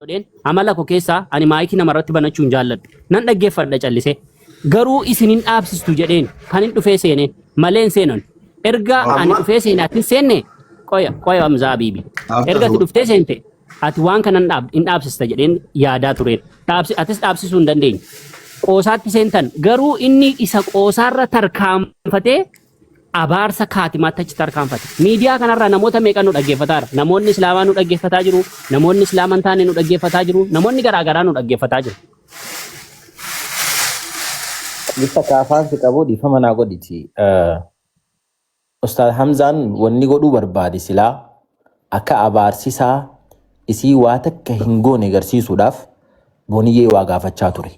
Godheen amala koo keessaa ani maayikii namarratti banachuu hin jaalladhu. Nan dhaggeeffadha callisee. Garuu isin hin dhaabsistu jedheen kan hin dhufee seeneen malee hin seenan. Erga ani Amma dhufee seene ati hin seenne qoya qoya Hamzaa Habiibi. Erga ati dhuftee seente ati waan kana hin hin dhaabsista jedheen yaadaa tureen. Dhaabsi atis dhaabsisuu hin dandeenye. Qoosaatti seentan garuu inni isa qoosaarra tarkaanfatee abaarsa kaatimaatti achi tarkaanfate. Miidiyaa kanarraa namoota meeqa nu dhaggeeffataara? Namoonni Islaamaa nu dhaggeeffataa jiru, namoonni Islaama hin taane nu dhaggeeffataa jiru, namoonni garaa garaa nu dhaggeeffataa jiru. Bifa kaafaan si qabu dhiifama naa godhiti. Ustaaz Hamzaan wanni godhuu barbaade silaa akka abaarsisaa isii waa takka hin goone garsiisuudhaaf Booniyyee waa gaafachaa ture.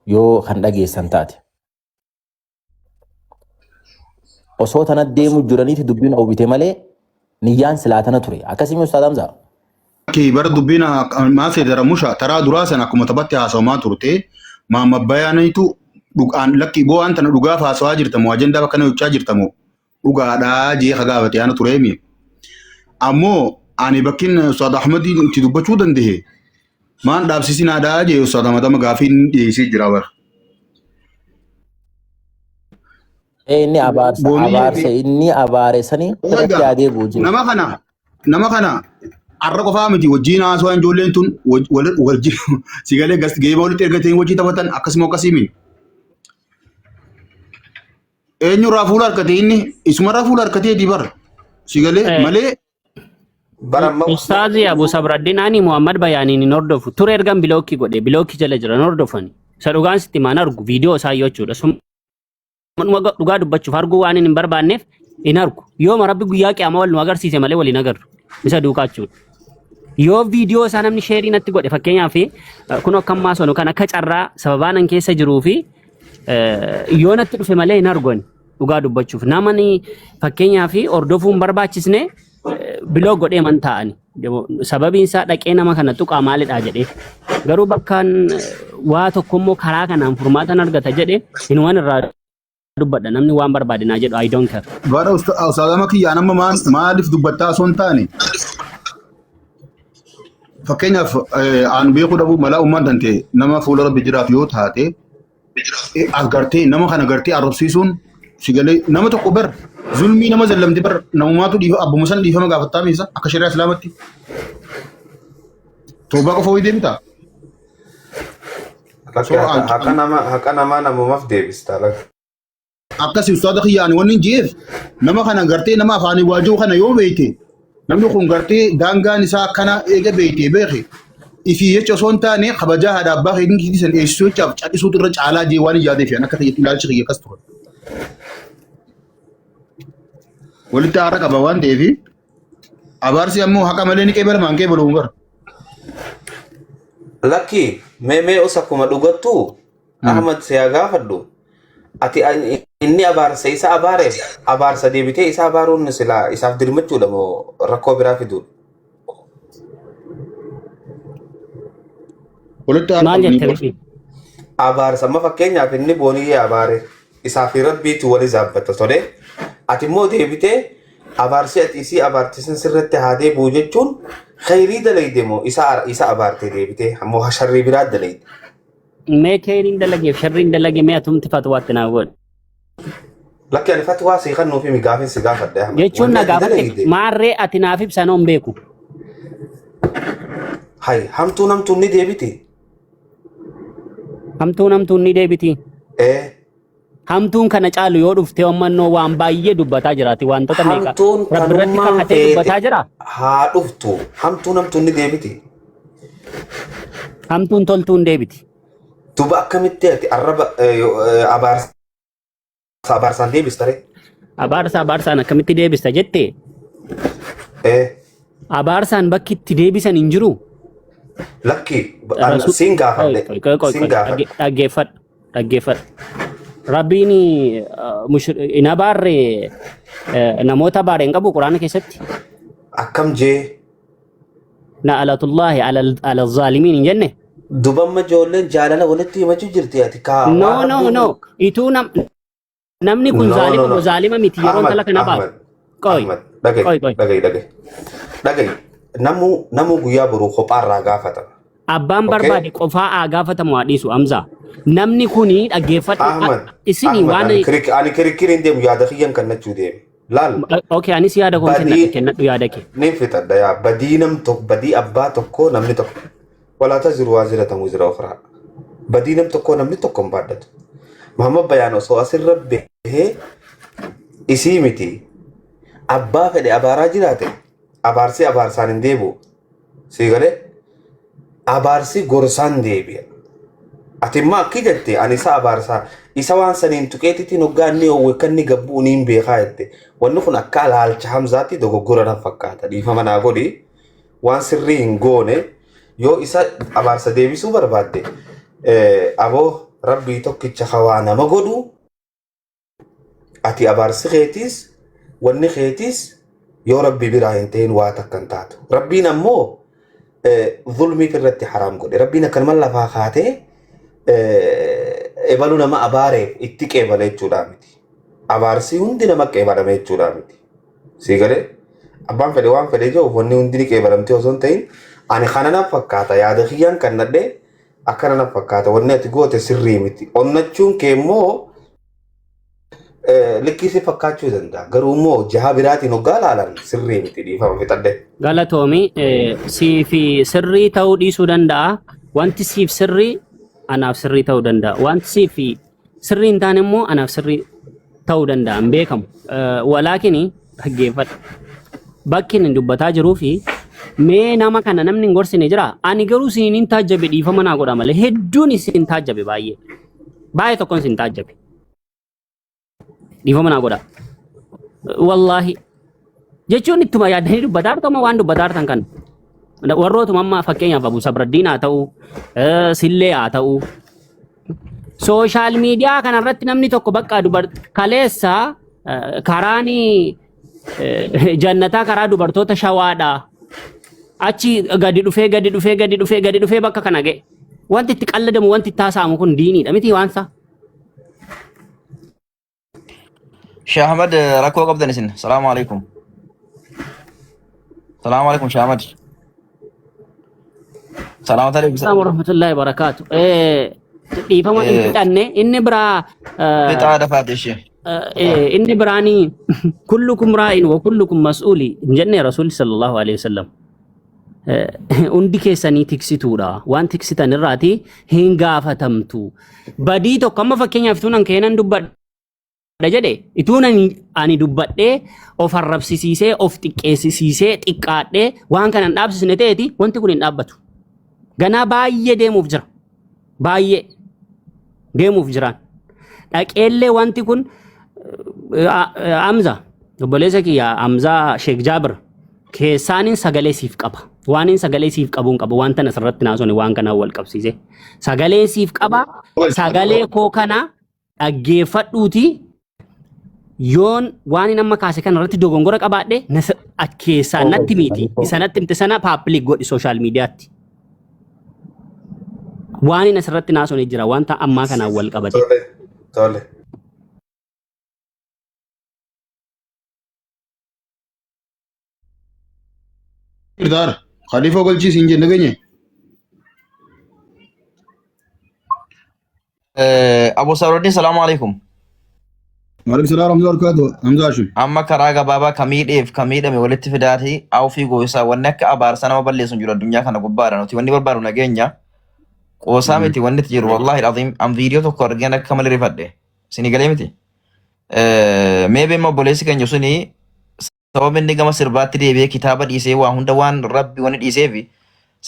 Yoo kan dhageessan taate. Osoo tana deemu jiraniiti dubbiin hawwite malee niyyaan silaa tana ture. Akkasii Ustaaz Hamzaa? Ki bara dubbiin maal seete ramusha taraa duraa sana akkuma taphatti haasawamaa turte maamma bayaaniitu dhugaan lakki boo'aan tana dhugaaf haasawaa jirtamoo ajandaa bakka kana hojjechaa jirtamoo dhugaadhaa jee ka gaafate ana tureemi. Ammoo ani bakkin Ustaad Ahmadiin itti dubbachuu danda'e maan dhaabsisinaadhaa jee Ustaad Ahmad amma gaafii inni dhiyeessee jira bara. Ee, Inni abaarsa Booniyyee abaarsa fi inni abaare sanii irratti Egaa haa deebi'u jiru. Nama kana har'a qofaa miti wajjin haasawaan ijoolleen tun wajjin sigalee gas geeba walitti ergatanii wajjin taphatan akkasuma akkasii miti. Eenyurraa fuula harkate inni isumarraa fuula harkatee di bara sigalee malee. Bara amma Ustaazi Abu Sabraddin ani Muhammad Bayaaniin hin hordofu. Ture ergan bilookii godhe bilookii jala jiran hordofani. Isa dhugaan sitti maan argu viidiyoo isaa yoo jechuudha. Summa dhugaa dubbachuuf arguu waan hin barbaanneef hin argu. Yooma Rabbi guyyaa qiyaamaa wal nu agarsiise malee wal hin agarru. Isa duukaa jechuudha. Yoo viidiyoo isaa namni sheerii natti godhe fakkeenyaaf kun akka ammaa sonu kan akka carraa sababaa nan keessa jiruu fi yoo natti dhufe malee hin argu ani. Dhugaa dubbachuuf namani fakkeenyaaf hordofuu hin barbaachisne biloo godhee man taa'ani. Sababiin isaa dhaqee nama kana tuqaa maalidhaa jedhee. Garuu bakkaan waa tokko immoo karaa kanaan furmaatan argata jedhe inuman irraa dubbadha namni waan barbaade naa jedhu I don't care. Bara ustaazama kiyyaan amma maaliif dubbattaa osoo hin taane fakkeenyaaf aan beekuu dhabuu malaa ummaan tante nama fuula rabbi jiraatu yoo taate as gartee nama kana gartee arrabsiisuun si galee nama tokko bar zulmii nama zallamte bar namumaatu dhiifa abbuma sana dhiifama gaafattaa meessa akka shari'aa islaamatti toobaa qofa wayii deemtaa. Lakki So haqa haqa nama haqa namaa namumaaf deebista lakki. Akkasi ustaada kiyya ani wanni hin jeef nama kana gartee nama afaanii waajuu kana yoo beeyte namni kun gartee daangaan isaa akkana eega beeyte beeke ifii jecha osoo hin taane kabajaa haadha abbaa keetiin kiitii san eegsisuu jechaaf cal'isuutu irra caalaa jee waan hin yaadeef an akka ta'etti ilaalchi kiyya akkas ture. Walitti aara qaba waan ta'eef abaarsi ammoo haqa malee ni qeebalama hin qeebalu bara. Lakki mee mee os akkuma dhugattu Ahmad si haa gaafadhu. Ati inni abaarsa isa abaare abaarsa deebitee isa abaaruun silaa isaaf dirmachuudha moo rakkoo biraa fiduudha? Walitti aara Maal qabanii jette bara. Bibi? Abaarsa amma fakkeenyaaf inni booniyyee abaare isaa fi rabbiitu wali zaabbata tole. Ati immoo deebitee abaarsi ati isii abaarte san sirratti haa deebi'u jechuun khayrii dalayde moo isa isa abaarte deebitee ammoo sharrii biraa dalayde. Mee keeriin dalageef sharriin dalage mee atumti fatwaatti naa godhi. Lakki ani fatwaa sii kennuuf himi gaafin si gaafadhe Ahmad. Jechuun Wanni na ati gaafatte dalayde maarree ati naaf ibsa noon beeku. hay hamtuun hamtuun ni deebiti. Hamtuun hamtuun ni deebiti. Ee Hamtuun kana caalu yoo dhuftee ummannoo waan baay'ee dubbataa jiraati wantoota meeqa hamtuun rabbi irratti tanummaan kakatee feete dubbataa jira. haa dhuftu hamtuun hamtuun ni deebiti. Hamtuun toltuun deebiti. Duba akkamitti ati arraba abaarsa abaarsaan deebista ree? Abaarsa abaarsaan akkamitti deebista jette Ee abaarsaan bakki itti deebisan hin jiru. lakki siin gaafadhe Qoy qoy qoy siin gaafadhe. dhaggeeffadhu dhaggeeffadhu. Rabbiin hin abaarre namoota abaare hin qabu quraana keessatti. Akkam jee Na'alatullaahi ala zaalimiin hin jenne. Dubamma ijoolleen jaalala walitti himachuu jirti ati kaa No waan no rabbiin no ituu namni kun No, zaalima no, no. moo zaalima miti yeroo Ahmad, intala kana Ahmad, abaaru. Qoy Ahmad, dhaga'i, qoy qoy. dhaga'i, dhaga'i. Dhaga'i. Namuu namuu guyyaa boruu kophaarraa gaafatama. Abbaan Okay? barbaade qofaa haa gaafatamu haa dhiisu Hamzaa. Namni kuni dhaggeeffadhu Ahmad, isinii Ahmad, waan ani kirik ani kirikiriin deemu yaada kiyyan kannachuu deeme. Laal, Okay, anis yaada koon kennadha badii kennadhu yaada kee. nin fixadha yaa badii nam tokko badii abbaa tokkoo namni tokko walaa taziru waaziratan wizra ukhraa. Badii nam tokkoo namni tokko hin baadhatu. Muhammad Bayaan osoo asirra bahee isii miti abbaa fedhe abaaraa jiraate abaarsi abaarsaan hin deebi'u. Sii galee abaarsi gorsaan deebi'a. Ati immoo akki jette ani isa abaarsaa isa waan saniin tuqeetitiin hoggaa inni oowwe kan inni gabbuu niin beekaa jette. Wanni kun akka alaalcha Hamzaatti dogoggora na fakkaata. Dhiifama naa godhi waan sirrii hin goone yoo isa abaarsa deebisuu barbaadde aboo rabbii tokkicha hawaa nama godhu ati abaarsi keetiis wanni keetiis yoo rabbi biraa hin ta'in waa takka hin taatu. Rabbiin ammoo zulmii irratti haraam godhe. Rabbiin akkanuma lafaa kaatee ebalu nama abaareef itti qeebala jechuudha miti. Abaarsi hundi nama qeebalame jechuudha miti. Sii galee abbaan fedhe waan fedhe jiru wanni hundi ni qeebalamtee osoo hin ta'in ani kana na fakkaata yaada kiyyaan kan nadhee akkana na fakkaata wanni ati goote sirrii miti. Onnachuun kee immoo likkii si fakkaachuu danda'a. Garuu immoo jaha biraatiin hoggaa laalan sirrii miti dhiifama fixadhe. Galatoomi siif sirrii ta'uu dhiisuu danda'a. Wanti siif sirrii anaaf sirrii ta'uu danda'a. Wanti siif sirrii hin taane immoo anaaf sirrii ta'uu danda'a. Hin beekamu. Walaakini dhaggeeffadhu. Bakki inni dubbataa jiruu fi mee nama kana namni hin gorsine jira. Ani garuu isin hin taajjabe dhiifama naa godha malee hedduun isin taajjabe baay'ee. Baay'ee tokkoon isin taajjabe. Dhiifama naa godha. Wallaahi. Jechuun ittuma yaaddanii dubbataa jirtu waan dubbataa jirtan kana. Warrootuma amma fakkeenyaaf Abu Sabraddiin haa ta'u, Sillee haa ta'u. Sooshaal miidiyaa kanarratti namni tokko bakka dubar kaleessa karaan jannataa karaa dubartoota shawaadha. Achi gadi dhufee gadi dhufee gadi dhufee gadi dhufee bakka kana ga'e. Wanti itti qalladamu wanti itti haasa'amu kun diiniidha miti waan isaa. Sheh Ahmad rakkoo qabdan isin. Salaamu alaikum. Salaamu alaikum Sheh Ahmad. Salaamata alaikum. Assalamu warahmatullahi wabarakatuh. Dhiifama hin fixanne inni biraa Fixaa dafaate ishee. inni biraanii kullukum raa'in wa kullukum mas'uuli hin jenne rasuulli sallallahu alaihi wasallam. Hundi keessanii tiksituudha. Waan tiksitan irraati hin gaafatamtu. Badii tokko amma fakkeenyaaf ituun an keenan dubbadha jedhe ituun ani dubbadhee of arrabsisiisee of xiqqeessisiisee xiqqaadhee waan kana hin dhaabsisne ta'eeti wanti kun hin dhaabbatu. Ganaa baay'ee deemuuf jira. Baay'ee deemuuf jiraan. Dhaqeellee wanti kun Amza obboleessa kiyya Amzaa Sheek Jaabir keessaaniin sagalee siif qaba. Waaniin sagalee siif qabuun qaba. Wanta asirratti naasone waan kanaan wal qabsiise. Sagalee siif qaba. Sagalee koo kana dhaggeeffadhuuti yoon waan inni amma kaase kana irratti dogongora qabaadhe keessaan natti miti. Isa natti himte sana paapiliik godhi sooshaal miidiyaatti. Waan inni asirratti naasone jira wanta ammaa kanaan wal qabate. Tole, tole. Irdaara. Khalifa galchii siin jenne geenye. Abu Sabruddin salaamu alaikum. Maaleykum salaam warahmatullahi wabarakatuh. Hamza Hashim. Amma karaa gabaabaa ka miidheef ka miidhame walitti fidaatii awfii goosaa wanni akka abaarsa nama balleessu hin jiru addunyaa kana gubbaadha nuti wanni barbaadu nageenya qoosaa miti wanni itti jiru wallaahi alazim an viidiyoo tokko argeen akka malee rifadhe isinii galee miti. Mee beema obboleessi keenya suni sababa inni gama sirbaatti deebi'ee kitaaba dhiisee waa hunda waan rabbi wani dhiiseefi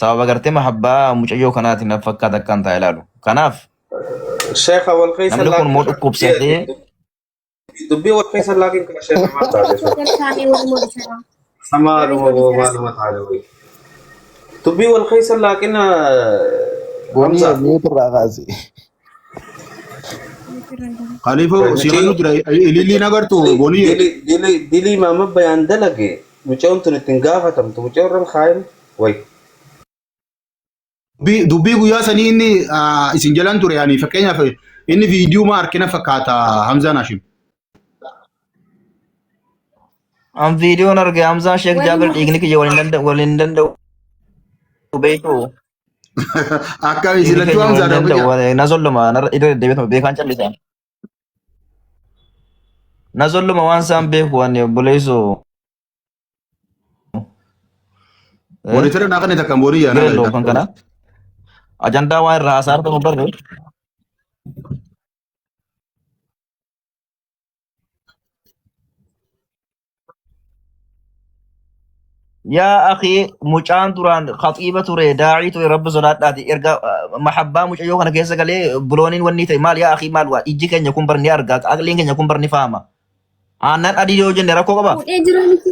sababa gartee mahabbaa mucayyoo kanaatiin na fakkaata akkan taa'e ilaalu. Kanaaf Sheekha wal keessa namni kun immoo laakin dhukkubsatee dubbii wal keessa laakin kana sheekha maal taate sun? Galtaanii Oromoo bisaraa. Maaluma boo maaluma taate wayi. Dubbii wal keessa laakin Boonii Hamza. miutu irraa kaase. Khalifa si kan jira ililli nagartu booniyye. Dili dili dili maama bayaan dalage mucoon tun ittiin gaafatamtu mucoon irra kaayan wayi. Dubbii guyyaa sanii inni isin jalan ture yani fakkeenyaaf inni viidiyoo ma harkina fakkaata Hamzaan Hashim. An viidiyoon arge Hamzaa Sheek Warri Jaabir dhiigni kiyya wal hin danda'u wal hin danda'u beektu. Akka Dhiigni isin lachuu keenya wal hin Hamzaadha danda'u biyya. na zolluma narra iddoo deddeebi'atuma beekaan callisa. Na zolluma waan isaan beeku waan obboleessoo. Monitara naa kan takkan booniyyaa naa Girelloo kan kana. Ajandaa waan irraa haasaa argamu barre. Yaa akii mucaan duraan khaxiiba ture daa'ii ture rabbi sodaadhaati erga mahabbaa mucayyoo kana keessa galee bulooniin wanni ta'e maal yaa akii maal waa ijji keenya kun bar ni arga aqliin keenya kun bar ni faama aannan adii yoo jenne rakkoo qaba Fuudhee jira miti.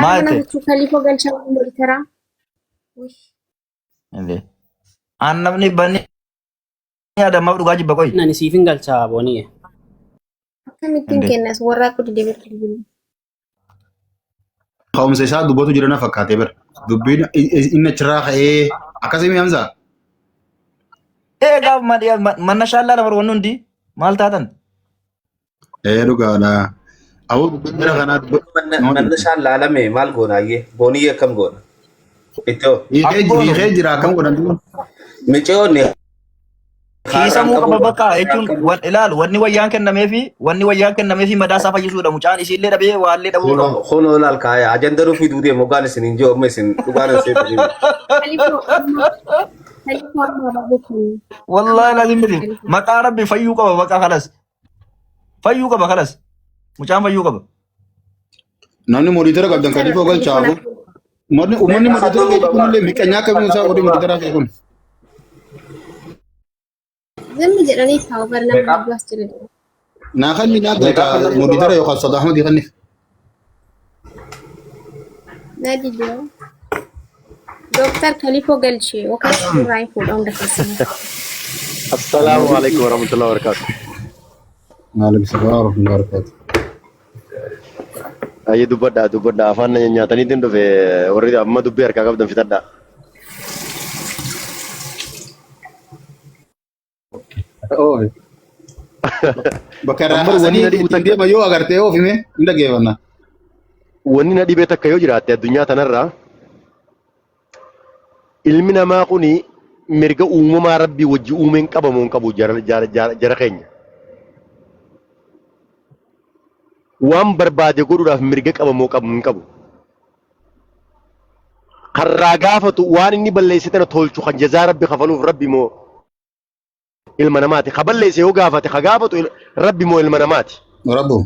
Maal Arma ta'e namichu kaliifoo galchaa monitaraa. Aan namni banni adamaaf dhugaa jibba qoyi. Ani siif hin galchaa booniyye. Akkamittiin Indee. kennas warraa qudi deebitti bilbilu. Ka'umsa isaa dubbatu jira na fakkaatee bara. Dubbiin inni achirraa ka'ee akkasii mi Hamza? Ee gaaf manna shaallaa lama wanni hundi maal taatan? Ee dhugaadha. Aboo dubbiin jara kanaa Manna isaan laalame maal goona ayyee booniyyee akkam goona ittoo Akkoonu Hiikee jira akkam godhan duuba. micoonni haaraan hiisamuu qabu qaba bakka jechuun wan ilaalu wanni wayyaan kennameefi wanni wayyaan kennameefi madaa isaa fayyisuudha mucaan isiillee dhabee waallee dhabuu qabu. Kunoo laal kaaya ajanda dhufii duudee mogaan isin hin jiru amma isin dhugaan isin hin Kaliifoo amma kaliifoo amma abaaboo kennu. Wallaahi laazim miti maqaa rabbi fayyuu qaba bakka kanas fayyuu qaba kanas mucaan fayyuu qaba. Namni monitara qabdan kaliifoo galchaa aboo. Uummanni monitara keessa kunillee miqanyaa akkamiin isaa godhe monitara kee kun. Zimmi jedhanii taa'u bara nama hedduu as jira. Naa kanni naa galchaa monitara yookaan sodaa Ahmadii kanniif. Na didoo. Dooktar Kaliifoo galchee yookaan suuraa hin fuudha hunda keessanii. Assalaamu alaikum warahmatullahi wabarakatuh. Maalum salaam wa rahmatullahi wa barakatuh. Ayyee dubbadhaa dubbadhaa afaan na nyaataniitiin dhufe warri amma dubbii harkaa qabdan fixadhaa. Oofi. Bakka irraa Amma wanni haasanii na dhibu ittiin takka deema yoo agartee oofime hin dhaggeeffanna. wanni na dhibee takka yoo jiraatte addunyaa tanarraa ilmi namaa kuni mirga uumamaa rabbii wajji uumeen qabamu hin qabu jara, jara, jara, jara keenya. Waan barbaade godhuudhaaf mirga qabamoo qabu hin qabu. Karraa gaafatu waan inni balleesse tana tolchu kan jazaa rabbi kafaluuf rabbi moo ilma namaati. Ka balleesse yoo gaafate ka gaafatu rabbi moo ilma namaati. Rabbu.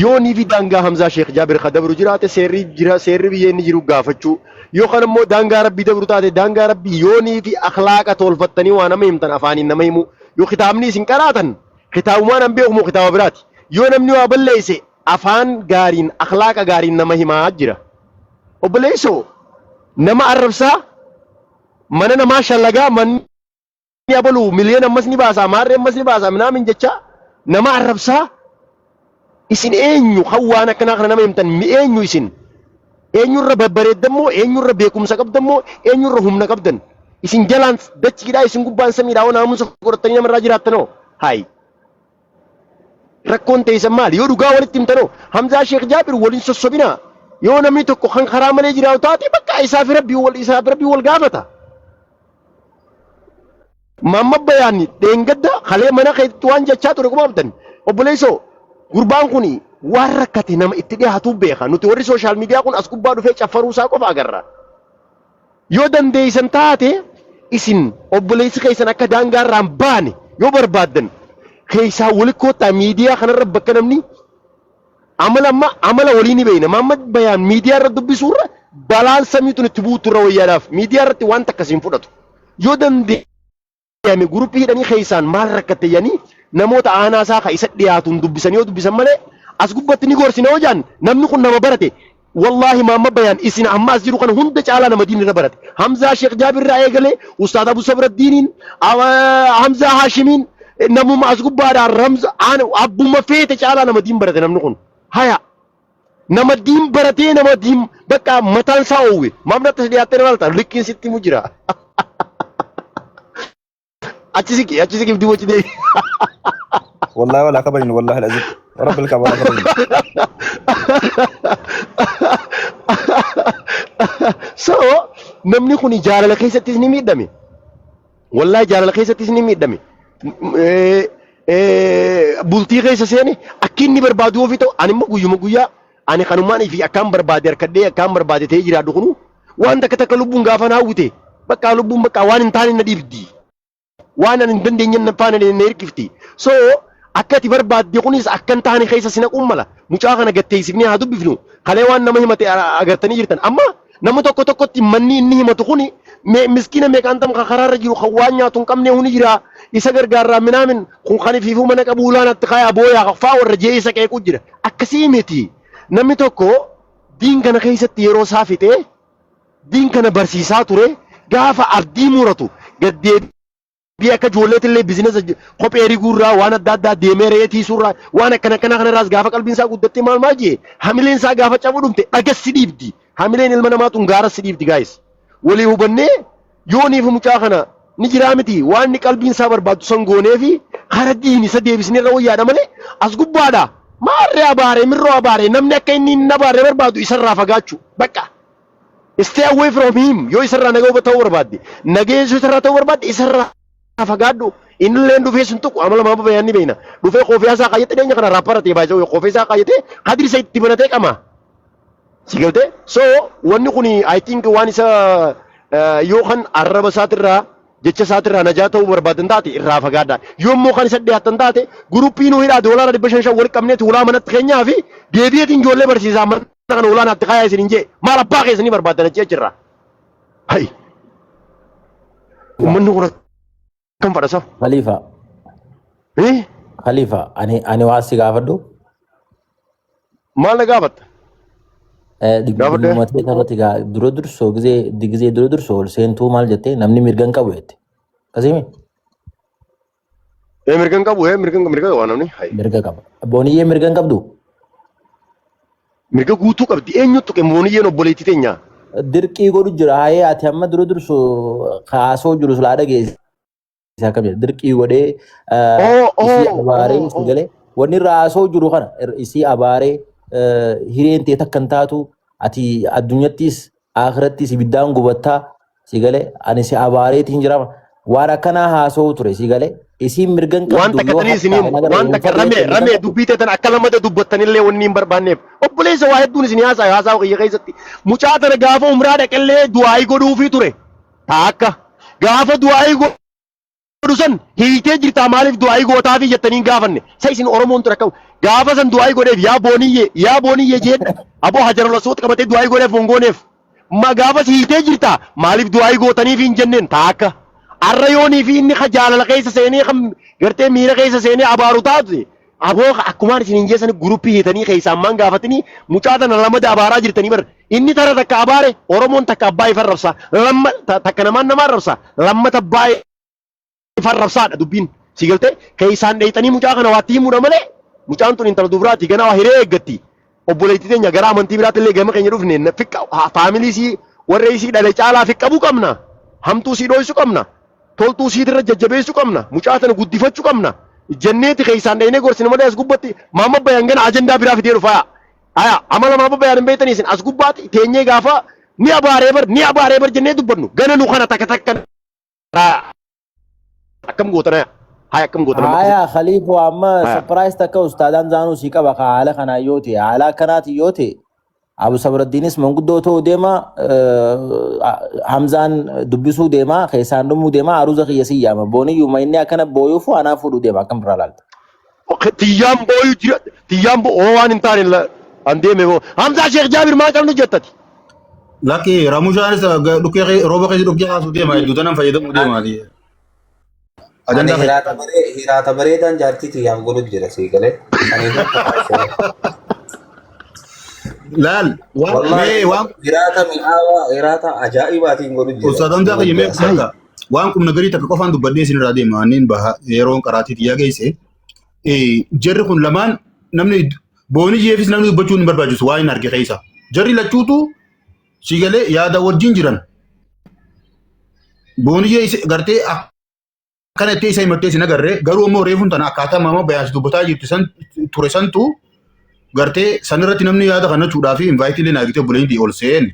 Yoo ni fi daangaa Hamzaa Sheekh Jaabir ka dabru jiraate seerri jira seerri biyya inni jiru gaafachuu. Yoo kan immoo daangaa rabbii dabru taate daangaa rabbii yoo ni fi akhlaaqa tolfattanii waa nama himtan afaaniin nama himu. Yoo kitaabni isin qaraatan kitaabumaan an beeku moo kitaaba biraati. Yoo namni waa balleesse afaan gaariin akhlaaqa gaariin nama himaa jira. Obboleessoo nama arrabsaa mana namaa shallagaa manni abalu miliyoon ammas ni baasaa maarree ammas ni baasaa minaamin jecha nama arrabsaa isin eenyu kan waan akkanaa kana nama himtan mi eenyu isin eenyurra babbareeddan moo eenyurra beekumsa qabdan moo eenyurra humna qabdan isin jalaan dachiidhaa isin gubbaan samiidhaa oo naamusa godhattanii namarraa jiraattanoo hayi Rakkoon teessan maali? Yoo dhugaa walitti himtanoo Hamzaa Sheekh Jaabir waliin sossobinaa. Yoo namni tokko kan karaa malee jiraatu taate bakka isaa fi rabbii wal isaa fi rabbii wal gaafata. Maamma Bayaanni dheengadda kalee mana keetti waan jechaa ture quba qabdan. Obboleessoo gurbaan kun waan rakkate nama itti dhiyaatu beeka. Nuti warri sooshaal miidiyaa kun as gubbaa dhufee caffaruu isaa qofa agarra. Yoo dandeeysan taate isin obboleessi keessan akka daangaa irraa hin baane yoo barbaaddan keessaa wali koottaa miidiyaa kanarra bakka namni amala amma amala walii ni beeyna. Mahammad Bayaan miidiyaa irra dubbisuurra balaan samii tun itti buutu irra wayyaadhaaf miidiyaa irratti waan takka siin fudhatu. Yoo dandee Yaame guruppii hidhanii keessaan maal rakkatte jedhanii namoota aanaa isaa ka isa dhiyaatuun dubbisan yoo dubbisan malee as gubbatti ni gorsina yoo jedhan namni kun nama barate wallaahi maamma bayaan isin amma as jiru kana hunda caalaa nama diin irra barate Hamzaa Sheekh Jaabir irraa eegalee Ustaad Abu Sabraddiiniin Hamzaa Haashimiin namuma as gubbaadhaan Ramza abbuma feete caalaa nama diin barate namni kun haya nama diin baratee nama diin bakka mataan isaa oowwe maaf natti as dhiyaattee na laalta likkiin sitti himu jira. Achi siqi achi siqi duuba achi deebi. Wallahi wala kabajnu wallahi alazim. Rabbil kaaba wala kabajnu. So namni kun jaalala keessattis ni miidhame. Wallahi jaalala keessattis ni miidhame. Bultii keessa seene akki inni barbaadu ofii ta'u ani immoo guyyuma guyyaa ani kanumaan fi akkaan barbaade harkadhee akkaan barbaade ta'ee jiraadhu kunu waan takka takka lubbuun gaafa na hawwite bakka lubbuun bakka waan hin taane na dhiibdi. Waan ani hin dandeenye na faana na hirkifti. So akka ati barbaadde kunis akka hin taane keessa si naquun mala. Mucaa kana gatteessifnee haa dubbifnu. Kalee waan nama himate agartanii jirtan. Amma nama tokko tokkotti manni inni himatu kuni miskiina meeqaan tam kan karaarra jiru kan waan nyaatu hin qabne huni jira. Isa gargaarraa minaamin kun kan ifiifuu mana qabu ulaan atti kaayaa booyaa faa warra jee isa qeequu jira. Akkasii miti. Namni tokko diin kana keessatti yeroo isaa fixee diin kana barsiisaa ture gaafa abdii muratu gad deebi'ee akka ijoolleetillee bizinesa kophee riguurraa waan adda addaa deemee re'ee tiisuurraa waan akkana akkanaa kanarraas gaafa qalbiin isaa guddattee maal maal jee hamileen isaa gaafa cabu dhumte dhagas si dhiibdi hamileen ilma namaa tun gaara si dhiibdi gaayis walii hubannee yooniif mucaa kana ni jiraa miti waan inni qalbiin isaa barbaaddu san goonee fi kara diin isa deebisnee irra wayyaadha malee as gubbaadha maarree abaaree mirroo abaaree namni akka inni hin abaarree barbaadu isarraa fagaachuu bakka stay away from him yoo isarraa nagaa ta'uu barbaadde nageessu isarraa ta'uu barbaadde isarraa fagaadhu innillee dhufee sun tuqu amala maama bayaan ni beekna dhufee koofii isaa kaayyatee dhiyeenya kana raappara ta'e baay'ee koofii isaa kaayyatee kadiri isa itti banatee qama si galtee so wanni kun I think waan isa yoo kan arraba isaatirraa jecha isaatirraa najaa ta'uu barbaadan taate irraa fagaadha yoo immoo kan isa dhiyaatan taate guruppii nuu hidhaa doolaara 500 wal qabneeti hulaa manatti keenyaa fi deebi'eetiin ijoollee barsiisaa mana kana hulaa naatti kaayaa isin hin jee maal abbaa keessanii barbaadan achi achirraa hay ummanni kun akkam fadhasa Khalifa, eh Khalifa, ani waa si gaafadhu. Maal na gaafatta? Gaafadhu. Dhimmuma ta'e irratti dura dursoo gizee dura dursoo ol seentuu maal jettee namni mirga hin qabu jette. Akkasii Ee mirga hin qabu ee mirga mirga qaba namni. Hay. Mirga qaba. Booniyyee mirga hin qabdu. Mirga guutuu qabdi eenyutu tuqe Booniyyeen obboleettii teenya. Dirqii godhu jira. Hayee ati amma dura dursoo kaasoo jiru silaa dhageesse. Akkam jedha dirqii godhee isii abaaree si galee wanni irraa haasoo jiru kana isii abaaree hireen tee takka hin taatu ati addunyattis akhirattis ibiddaan gubattaa si galee ani si abaareetiin jira waan akkanaa haasoo ture si galee isiin mirga hin Waan qabdu takka yoo tanii isin hattaa himu hin agarre waan hin takka fadhu ramee jettee mirga hin ramee qabdu. dubbii teetan akka lamada dubbattanillee wanni hin barbaanneef obboleessa waa hedduun isin haasaa haasaa kiyya keessatti mucaa tana gaafa umraa dhaqellee du'aayii godhuufii ture taakka gaafa du'aayii godhu san hiitee jirtaa maaliif du'aayii gootaafi jettanii hin gaafanne sa isin Oromoon ture akkam gaafa san du'aayii godheef yaa booniyyee yaa booniyyee jeen aboo hajarul aswad qabatee du'aayii godheef hongooneef ma gaafas hiitee jirtaa maaliif du'aayii gootaniif hin jenneen taakka arra yoonii fi inni ka jaalala keessa seenee kan gartee miira keessa seenee abaaru taate aboo akkumaan isin hin jeessani guruppii hiitanii keessaa ammaan gaafatanii mucaa tana lamada abaaraa jirtanii bar inni tara takka abaare Oromoon takka abbaa ifan rabsaa lamma takka namaan namaan rabsaa lammata abbaa ifan rabsaadha dubbiin si galtee keessaan dheeyxanii mucaa kana waatti himuudha malee mucaan tun intala dubraati ganaa waa hiree eeggatti obboleettii teenya gara amantii biraatti illee gama keenya dhufne fiqqa faamilii sii warra isii dhale caalaa fiqqabuu qabna hamtuu sii dhooysu qabna toltuu siitirra jajjabeessuu qabna mucaa tana guddifachuu qabna jenneeti keessaan dhaynee gorsine malee as gubbatti maamma bayan gana ajandaa biraa fidee dhufa aya amala maamma bayan hin beektanii isin as gubbaatti teenyee gaafa ni abaaree bar ni abaaree bar jennee dubbannu gana nu kana takka takka akkam gootana haya akkam gootana amma Haya Khaliifoo amma haya surprise takka ustaadaan zaanuu sii qaba ka haala kanaa yoo ta'e haala akkanaati yoo ta'e Abu Sabraddiinis manguddoo ta'uu deema Hamzaan dubbisuu deema keessaan dhumuu deema aruuza kiyya sii yaama booniyyuma inni akkana booyuufu anaa fuudhuu deema akkam irraa laalta. Tiyyaan booyu jira tiyyaan boo waan hin taane an deeme boo Hamzaa Sheekh Jaabir maa qabnu jettati. Lakki Ramushaanis dhukkee rooba keessa dhukkee kaasuu deema hedduu tanan fayyadamuu deema. Ani Ajandaa keessa. hiraata baree hiraata bareedaan jaartii tiyyaaf godhu jira sii galee. Saniifuu qophaa'e. Laal waan Wallahi mee waan hiraata mi'aawaa hiraata ajaa'ibaatiin godhu jira. Ustaaz Hamzaa kiyya mee Gurguddaa. takka waan qubna garii takka qofaan dubbadhee isin irraa deema anneen baha yeroon qaraatii xiyyaa geesse. Jarri kun lamaan namni boonii jeefis namni dubbachuun hin barbaachisu waan hin arge keessa. Jarri lachuutu si galee yaada wajjin jiran. Booniyyee gartee Akkana itti isa himattee sin agarre garuu immoo reefuun tana akkaataa maama bayaas dubbataa jirti san ture santu gartee sanirratti namni yaada kana jechuudhaa fi invaayitii illee naagitee obboleeyyiin ol seen.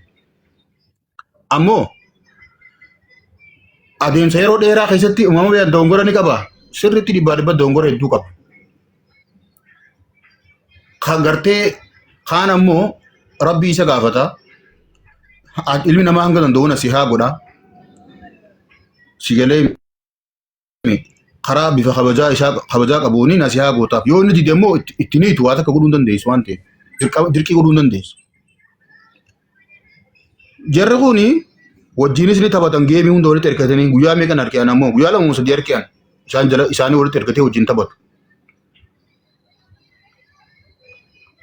Ammoo adeemsa yeroo dheeraa keessatti uumama bayaan dogongora ni qaba. Sirriitti dhibbaa dhibba dogongora hedduu qaba. Kan gartee kaan ammoo rabbii isa gaafata. Ilmi namaa hanga danda'u nasihaa godha. Si galee karaa bifa kabajaa isaa kabajaa qabuuni nasihaa gootaaf. Yoo inni dide immoo itti niitu waa takka godhuu hin dandeessu waan ta'eef. Dirqii godhuu hin dandeessu. Jarri kuni wajjinis ni taphatan geemii hunda walitti erkatanii guyyaa meeqan harki'an ammoo guyyaa lama sadii harki'an isaan jala isaanii walitti erkatee wajjin taphatu.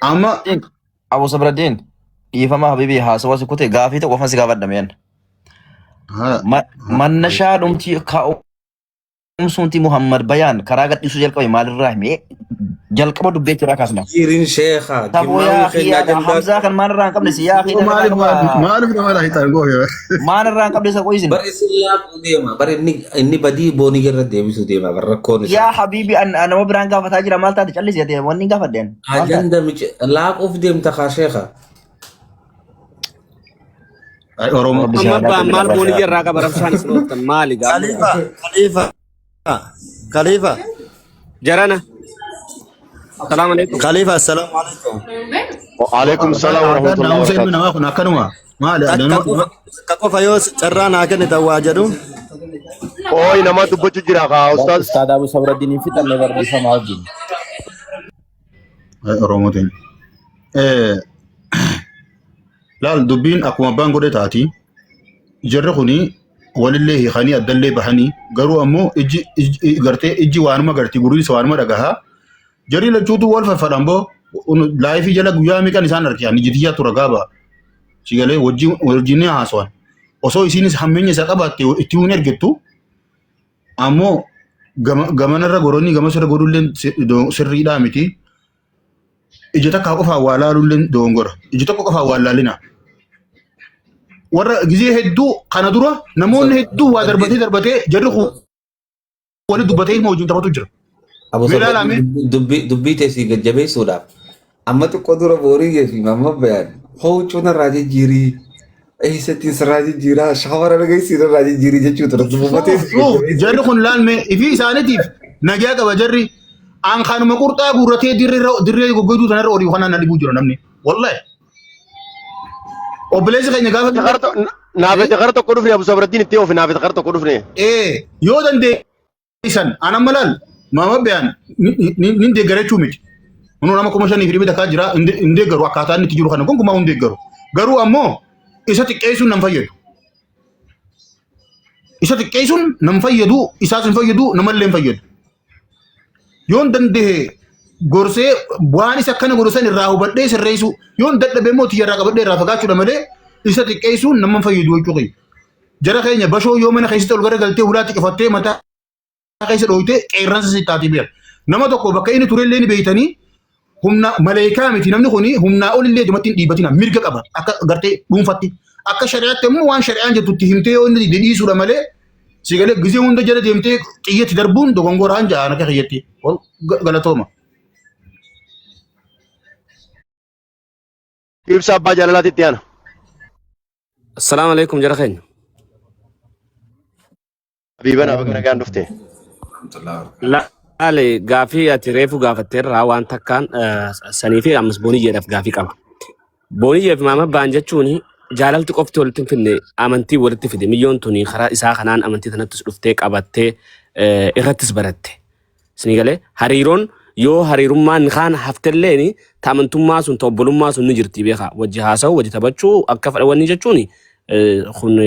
Amma Abu Sabraddiin dhiifama habibi haasawa si kute gaafii tokko qofan si gaafadha meen. Mannashaa dhumti ka'umsuunti Muhammad Bayaan karaa gadhiisuu jalqabe maalirraa himee jalqaba dubbee irraa kaasna. Jirin sheekha Taboo jimmaawwi yaa keenya akii ajandaa Hamzaa kan maalirraa hin qabne si yaa akii maaliif qaba. maaliif nama laayitaan goofe? Maalirraa hin qabne isa qo'isin. bar isin laaquu deema bar inni inni badii boonii irra deebisuu deema bar rakkoon Yaa isaa. habibi an nama biraan gaafataa jira maal taate callisi ati wanni hin gaafadhe an. Maal taate? Ajanda mici laaquuf deemta kaa sheekha. Ay Oromoo. Rabbi si Amma haa abbaan laaqu maal jira boonii barsiisaa. irraa qaba rabshaan isin ooftan maali gaamma Khalifa, Khalifa, Khalifa, jarana salaamu alaikum Khalifa, assalamu alaikum. Waalaikum salaam Aadaan warahmatullahi naamusa ilmi wabarakatuh. namaa kun akkanuma maali Takka nama qofa, takka qofa yoo carraa naa kennitan waa jedhu. Ooyi nama dubbachuu jira kaa ustaaz. Ustaad Abu Sabraddiin hin fixanne barreeffamaa wajjin. Ay Oromootiin. Laal dubbiin akkuma abbaan godhe taati. Jarri kuni walillee hiikanii addallee bahanii garuu ammoo ijji ijji- gartee ijji waanuma garti gurriis waanuma dhagahaa. Jarri lachuutu wal faffadhan boo laayifii jala guyyaa meeqan isaan argan ijji tiyyaa tura gaaba. Si galee wajjin wajjin ni haasawan. Osoo isiinis hammeenya isaa qabaatte itti hin ergettu ammoo gamanarra goranii gamasirra godhulleen sirriidhaa miti. Ija takkaa qofaan waa laaluulleen dogongora. Ija tokko qofaan waa laalina. Warra gizee hedduu kana dura namoonni hedduu waa darbatee darbatee jarri kun wali dubbatee ilma wajjin taphatu jira. Abu Mee ilaalaa mee? Sabraddiin dubbii dubbii teessii gajjabeessuudhaaf amma xiqqoo dura boorii fi mamma bayaan huccuu narraa jijjiirii eessattiin sirraa jijjiiraa shawara dhagaysii narraa jijjiirii jechuu ture dubbuma teessii Suuf gajjabeessuudhaaf. jarri kun laalme ifii isaaniitiif nagaa qaba jarri. An kanuma qurxaa guurratee dirree goggoyduu tanarra olii kanaan na dhibuu jira namni. Wallahi. Obboleessi keenya gaafa Naafete kara tokko dhufne Abu Sabraddiin itti oofe naafete kara tokko dhufne. Ee yoo dandeessan an amma laal maama biyaan nin deeggara jechuu miti. Kunoo nama 5,100 jira hin deeggaru akkaataa inni itti jiru kana gonkumaa hin deeggaru. Garuu ammoo isa xiqqeessuun nan fayyadu. Isa xiqqeessuun nan fayyadu isaas hin fayyadu namallee hin fayyadu. Yoon danda'e gorsee waan isa akkana godhu san irraa hubadhee sirreessuu yoon dadhabe immoo tiyya irraa qabadhee irraa fagaachuudha malee isa xiqqeessuun nama hin fayyadu jechuu kiyya. Jara keenya bashoo yoo mana keessatti ol garagaltee hulaatti cufattee mataa keessa dhooytee qeerransa si taatee beeka. Nama tokko bakka inni turellee ni beeytanii humna maleekaa miti namni kun humnaa olillee namatti hin dhiibatina mirga qaba akka gartee dhuunfatti. Akka shari'aatti immoo waan shari'aan jettu itti himtee yoo inni dide dhiisuudha malee si galee gizee hunda jala deemtee xiyyatti darbuun dogongoraan ja'an akka kiyyatti galatooma. Ibsa abbaa jaalalaatti itti aana. Assalaamu alaikum jara keenya. Habiibana baga nagaan dhufte. Laale gaafii ati reefu gaafatteerraa waan takkaan sanii fi ammas booniyyeedhaaf gaafii qaba. Booniyyee fi maama baan jechuun jaalalti qofti walitti hin fidne amantii walitti fide miyyoon tuni karaa isaa kanaan amantii tanattis dhuftee qabattee irrattis baratte. Isinii galee hariiroon yoo hariirummaan kaan haftelleen ta amantummaa sun ta obbolummaa sun ni jirti beekaa. Wajji haasa'u wajji taphachuu akka fedha wanni jechuun kun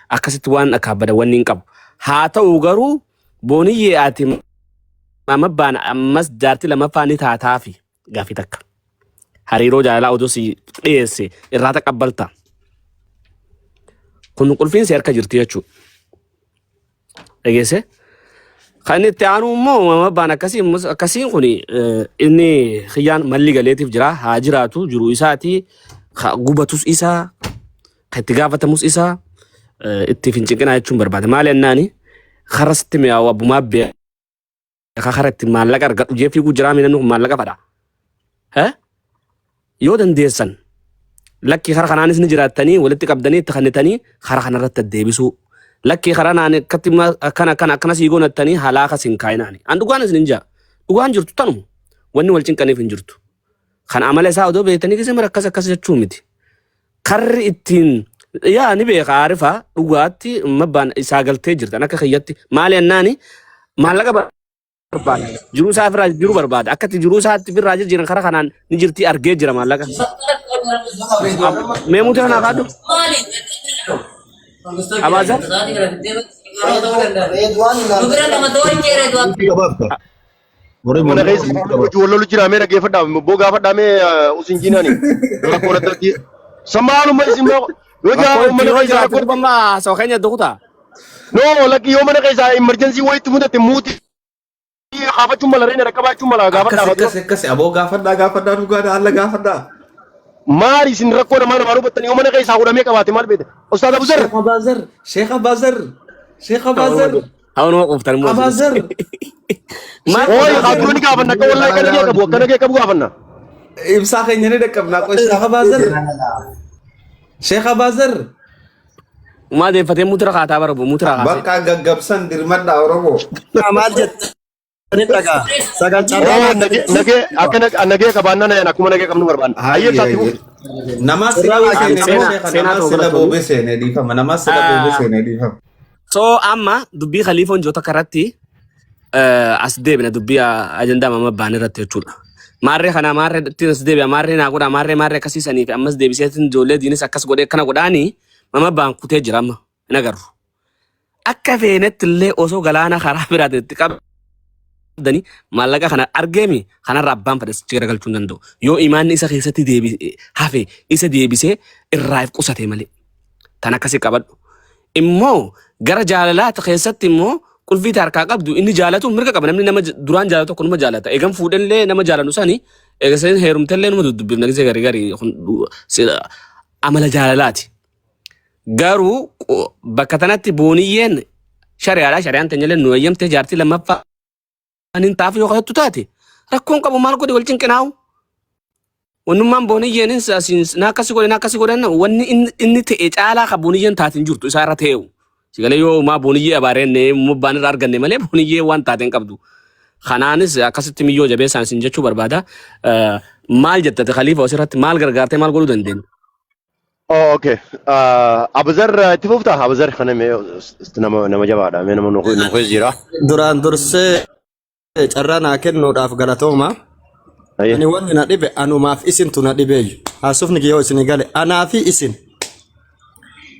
akkasitti waan akka bada wanni hin qabu. Haa ta'u garuu booniyyee ati amabbaan ammas jaartii lamaffaa ni taataafi gaafii takka. Hariiroo jaalalaa odoo si dhiyeesse irraa taqabbalta. Kun qulfiin si harka jirti jechuudha. Dhageesse? Kan inni itti aanu immoo uumama abbaan akkasii akkasiin kun inni kiyyaan malli galeetiif jira haa jiraatu jiru isaati gubatus isaa kan itti gaafatamus isaa itti fincinqinaa jechuun barbaada. Maali ennaani Kara sitti mi'aawu abbumaa beeka kara itti maallaqa argadhu jee fiiguu jiraa namni kun maallaqa fadha. Eh? Yoo dandeessan lakkii kara kanaanis ni jiraattanii walitti qabdanii itti kennitanii kara kanarratti deebisuu. Lakkii karaa naan akkatti akkana akkana akkana sii goonattanii halaaka sin kaayinaani. An dhugaan isin hin jaa. Dhugaan jirtu tanuma. Wanni wal cinqaniif hin jirtu. Kan amala isaa odoo beektanii gisee mara akkas akkas jechuu miti. Karri ittiin yaa ni beeka aarifa dhugaatti mabbaan isaa galtee jirtan akka kiyyatti maali ennaani maallaqa barbaada. Jiruu isaa ofirraa jiruu barbaada. Akka itti jiruu isaatti ofirraa jijjiiran karaa kanaan ni jirtii argee jira maallaqa. Mee muutira naa kaadhu. Abaazar. Warri Mana keessa muutii qabaaf. hojii wal lolu jira mee dhaggeeffadhaa boo gaafadhaa mee usin jinaani rakkoo irratti samaaluma isin yoo jaa Rakkoo itti mana yoo keessa jiraate rakkoo duuba amma haasawaa keenya dukutaa. no lakki yoo mana keessa emergency wayitti mudate muutii kaafachuun mala reena rakkabaachuun mala Akkas gaafadhaa akkas fadhu akkas aboo gaafadhaa gaafadhaa dhugaadha alla gaafadhaa. maali isin rakkoo namaa namaa hubattanii yoo mana keessaa hudhamee qabaate maal beekta Ustaaz Abuzar Sheekh Abaazar Sheekh Abaazar Sheekh Abaazar Hawanuma quuftan immoo isinis. Abaazar Maal Sheekh ooyi Abaazar haadura ni gaafanna akka wallahi akkana kee qabu akkana kee qabu gaafanna ibsaa keenya ni dhaqqabnaa qoy Sheekh Abaazar Sheekh Abaazar Umaa deeffatee mutura kaataa bara mutura kaasee. bakka gaggabsan dirmadhaa Oromoo. Maal jettanii dhagaa. Sagal carraa oo naa nagee nagee akka nagee qabaannaa na akkuma nagee qabnu barbaanna hayyee Hayyee ibsaatti hayyee. fuuf Nama sila Carraa naa seene kenna. Seenaa sheekha seenaa nama ta'uu sila galatoomii. boobee seene dhiifama nama sila boobee seene dhiifama. So amma dubbii khaliifoon jiru takka irratti as deebina dubbii ajandaa mama baan irratti jechuudha. Maarree kana maarree ittiin as deebi'a maarree naa godha maarree maarree akkasiisanii fi ammas deebiseetiin ijoollee diinis akkas godhee akkana godhaanii mama baan kutee jira amma hin agarru. Akka feenetti illee osoo galaana karaa biraatiin itti qabdanii maallaqa kana argeemi kanarra abbaan fedhe sichi garagalchuu hin danda'u. Yoo imaanni isa keessatti deebi hafe isa deebisee irraa if qusate malee. Tan akkasi qabadhu. Immoo gara jaalalaati keessatti immoo qulfii ta harkaa qabdu inni jaalatu mirga qaba. Namni nama duraan jaalatu tokko numa jaalata. Egan fuudhellee nama jaalannu sani eega sani heerumtellee numa duddubbifna gisee gari gari kun amala jaalalaati. Garuu bakka tanatti booniyyeen shari'aadha. Shari'aan teenyallee nu eeyyamtee jaartii lammaffaa hin taaf yoo kadhattu taate rakkoon qabu maal godhe wal cinqinaa'u. Wannummaan booniyyeen na akkasi godhe na akkasi godhan wanni inni ta'e caalaa ka booniyyeen taate hin jirtu isaa irra ta'eewu. Sigalee yoo maa booniyyee abaarenne mubbaan irra arganne malee booniyyee waan taate hin qabdu. Kanaanis akkasitti miyyoo jabeessaan isin jechuu barbaada. Maal jettate Khalifa asirratti maal gargaartee maal godhuu dandeenya? Oh, okay. Abuzar itti fuftaa? Abuzar kana mee nama nama jabaadha. Mee nama nu nu keessa jira. Duraan dursee carraa naa kennuudhaaf galatooma. Ayyee. Ani wanni na dhibe anumaaf isintu na dhibeeyyu. Haasofni kiyya yoo isinii gale anaa fi isin.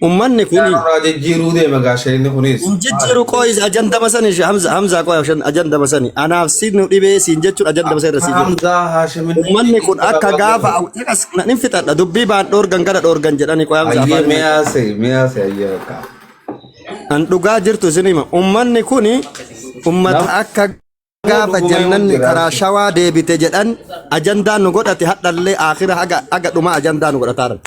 Ummanni kun Irraa jijjiiruu deema gaasheenni kunis. hin jijjiiru qooyi ajandama sani Hamza Hamza qooyi ajandama sani anaaf si nu dhibee siin jechuun ajandama sani irra sii jira. Hamzaa Haashimin. Ummanni kun akka gaafa as nin fixadha dubbii baan dhoorgan gara dhoorgan jedhanii qoy Hamza Ayyee afaan mi'aase mi'aase ayyee bakka. An dhugaa jirtu isin hima. Ummanni kun ummata akka gaafa dhuguma jannanni jira. karaa shawaa deebite jedhan ajandaa nu godhate hadhallee aakhira haga haga dhuma ajandaa nu godhataa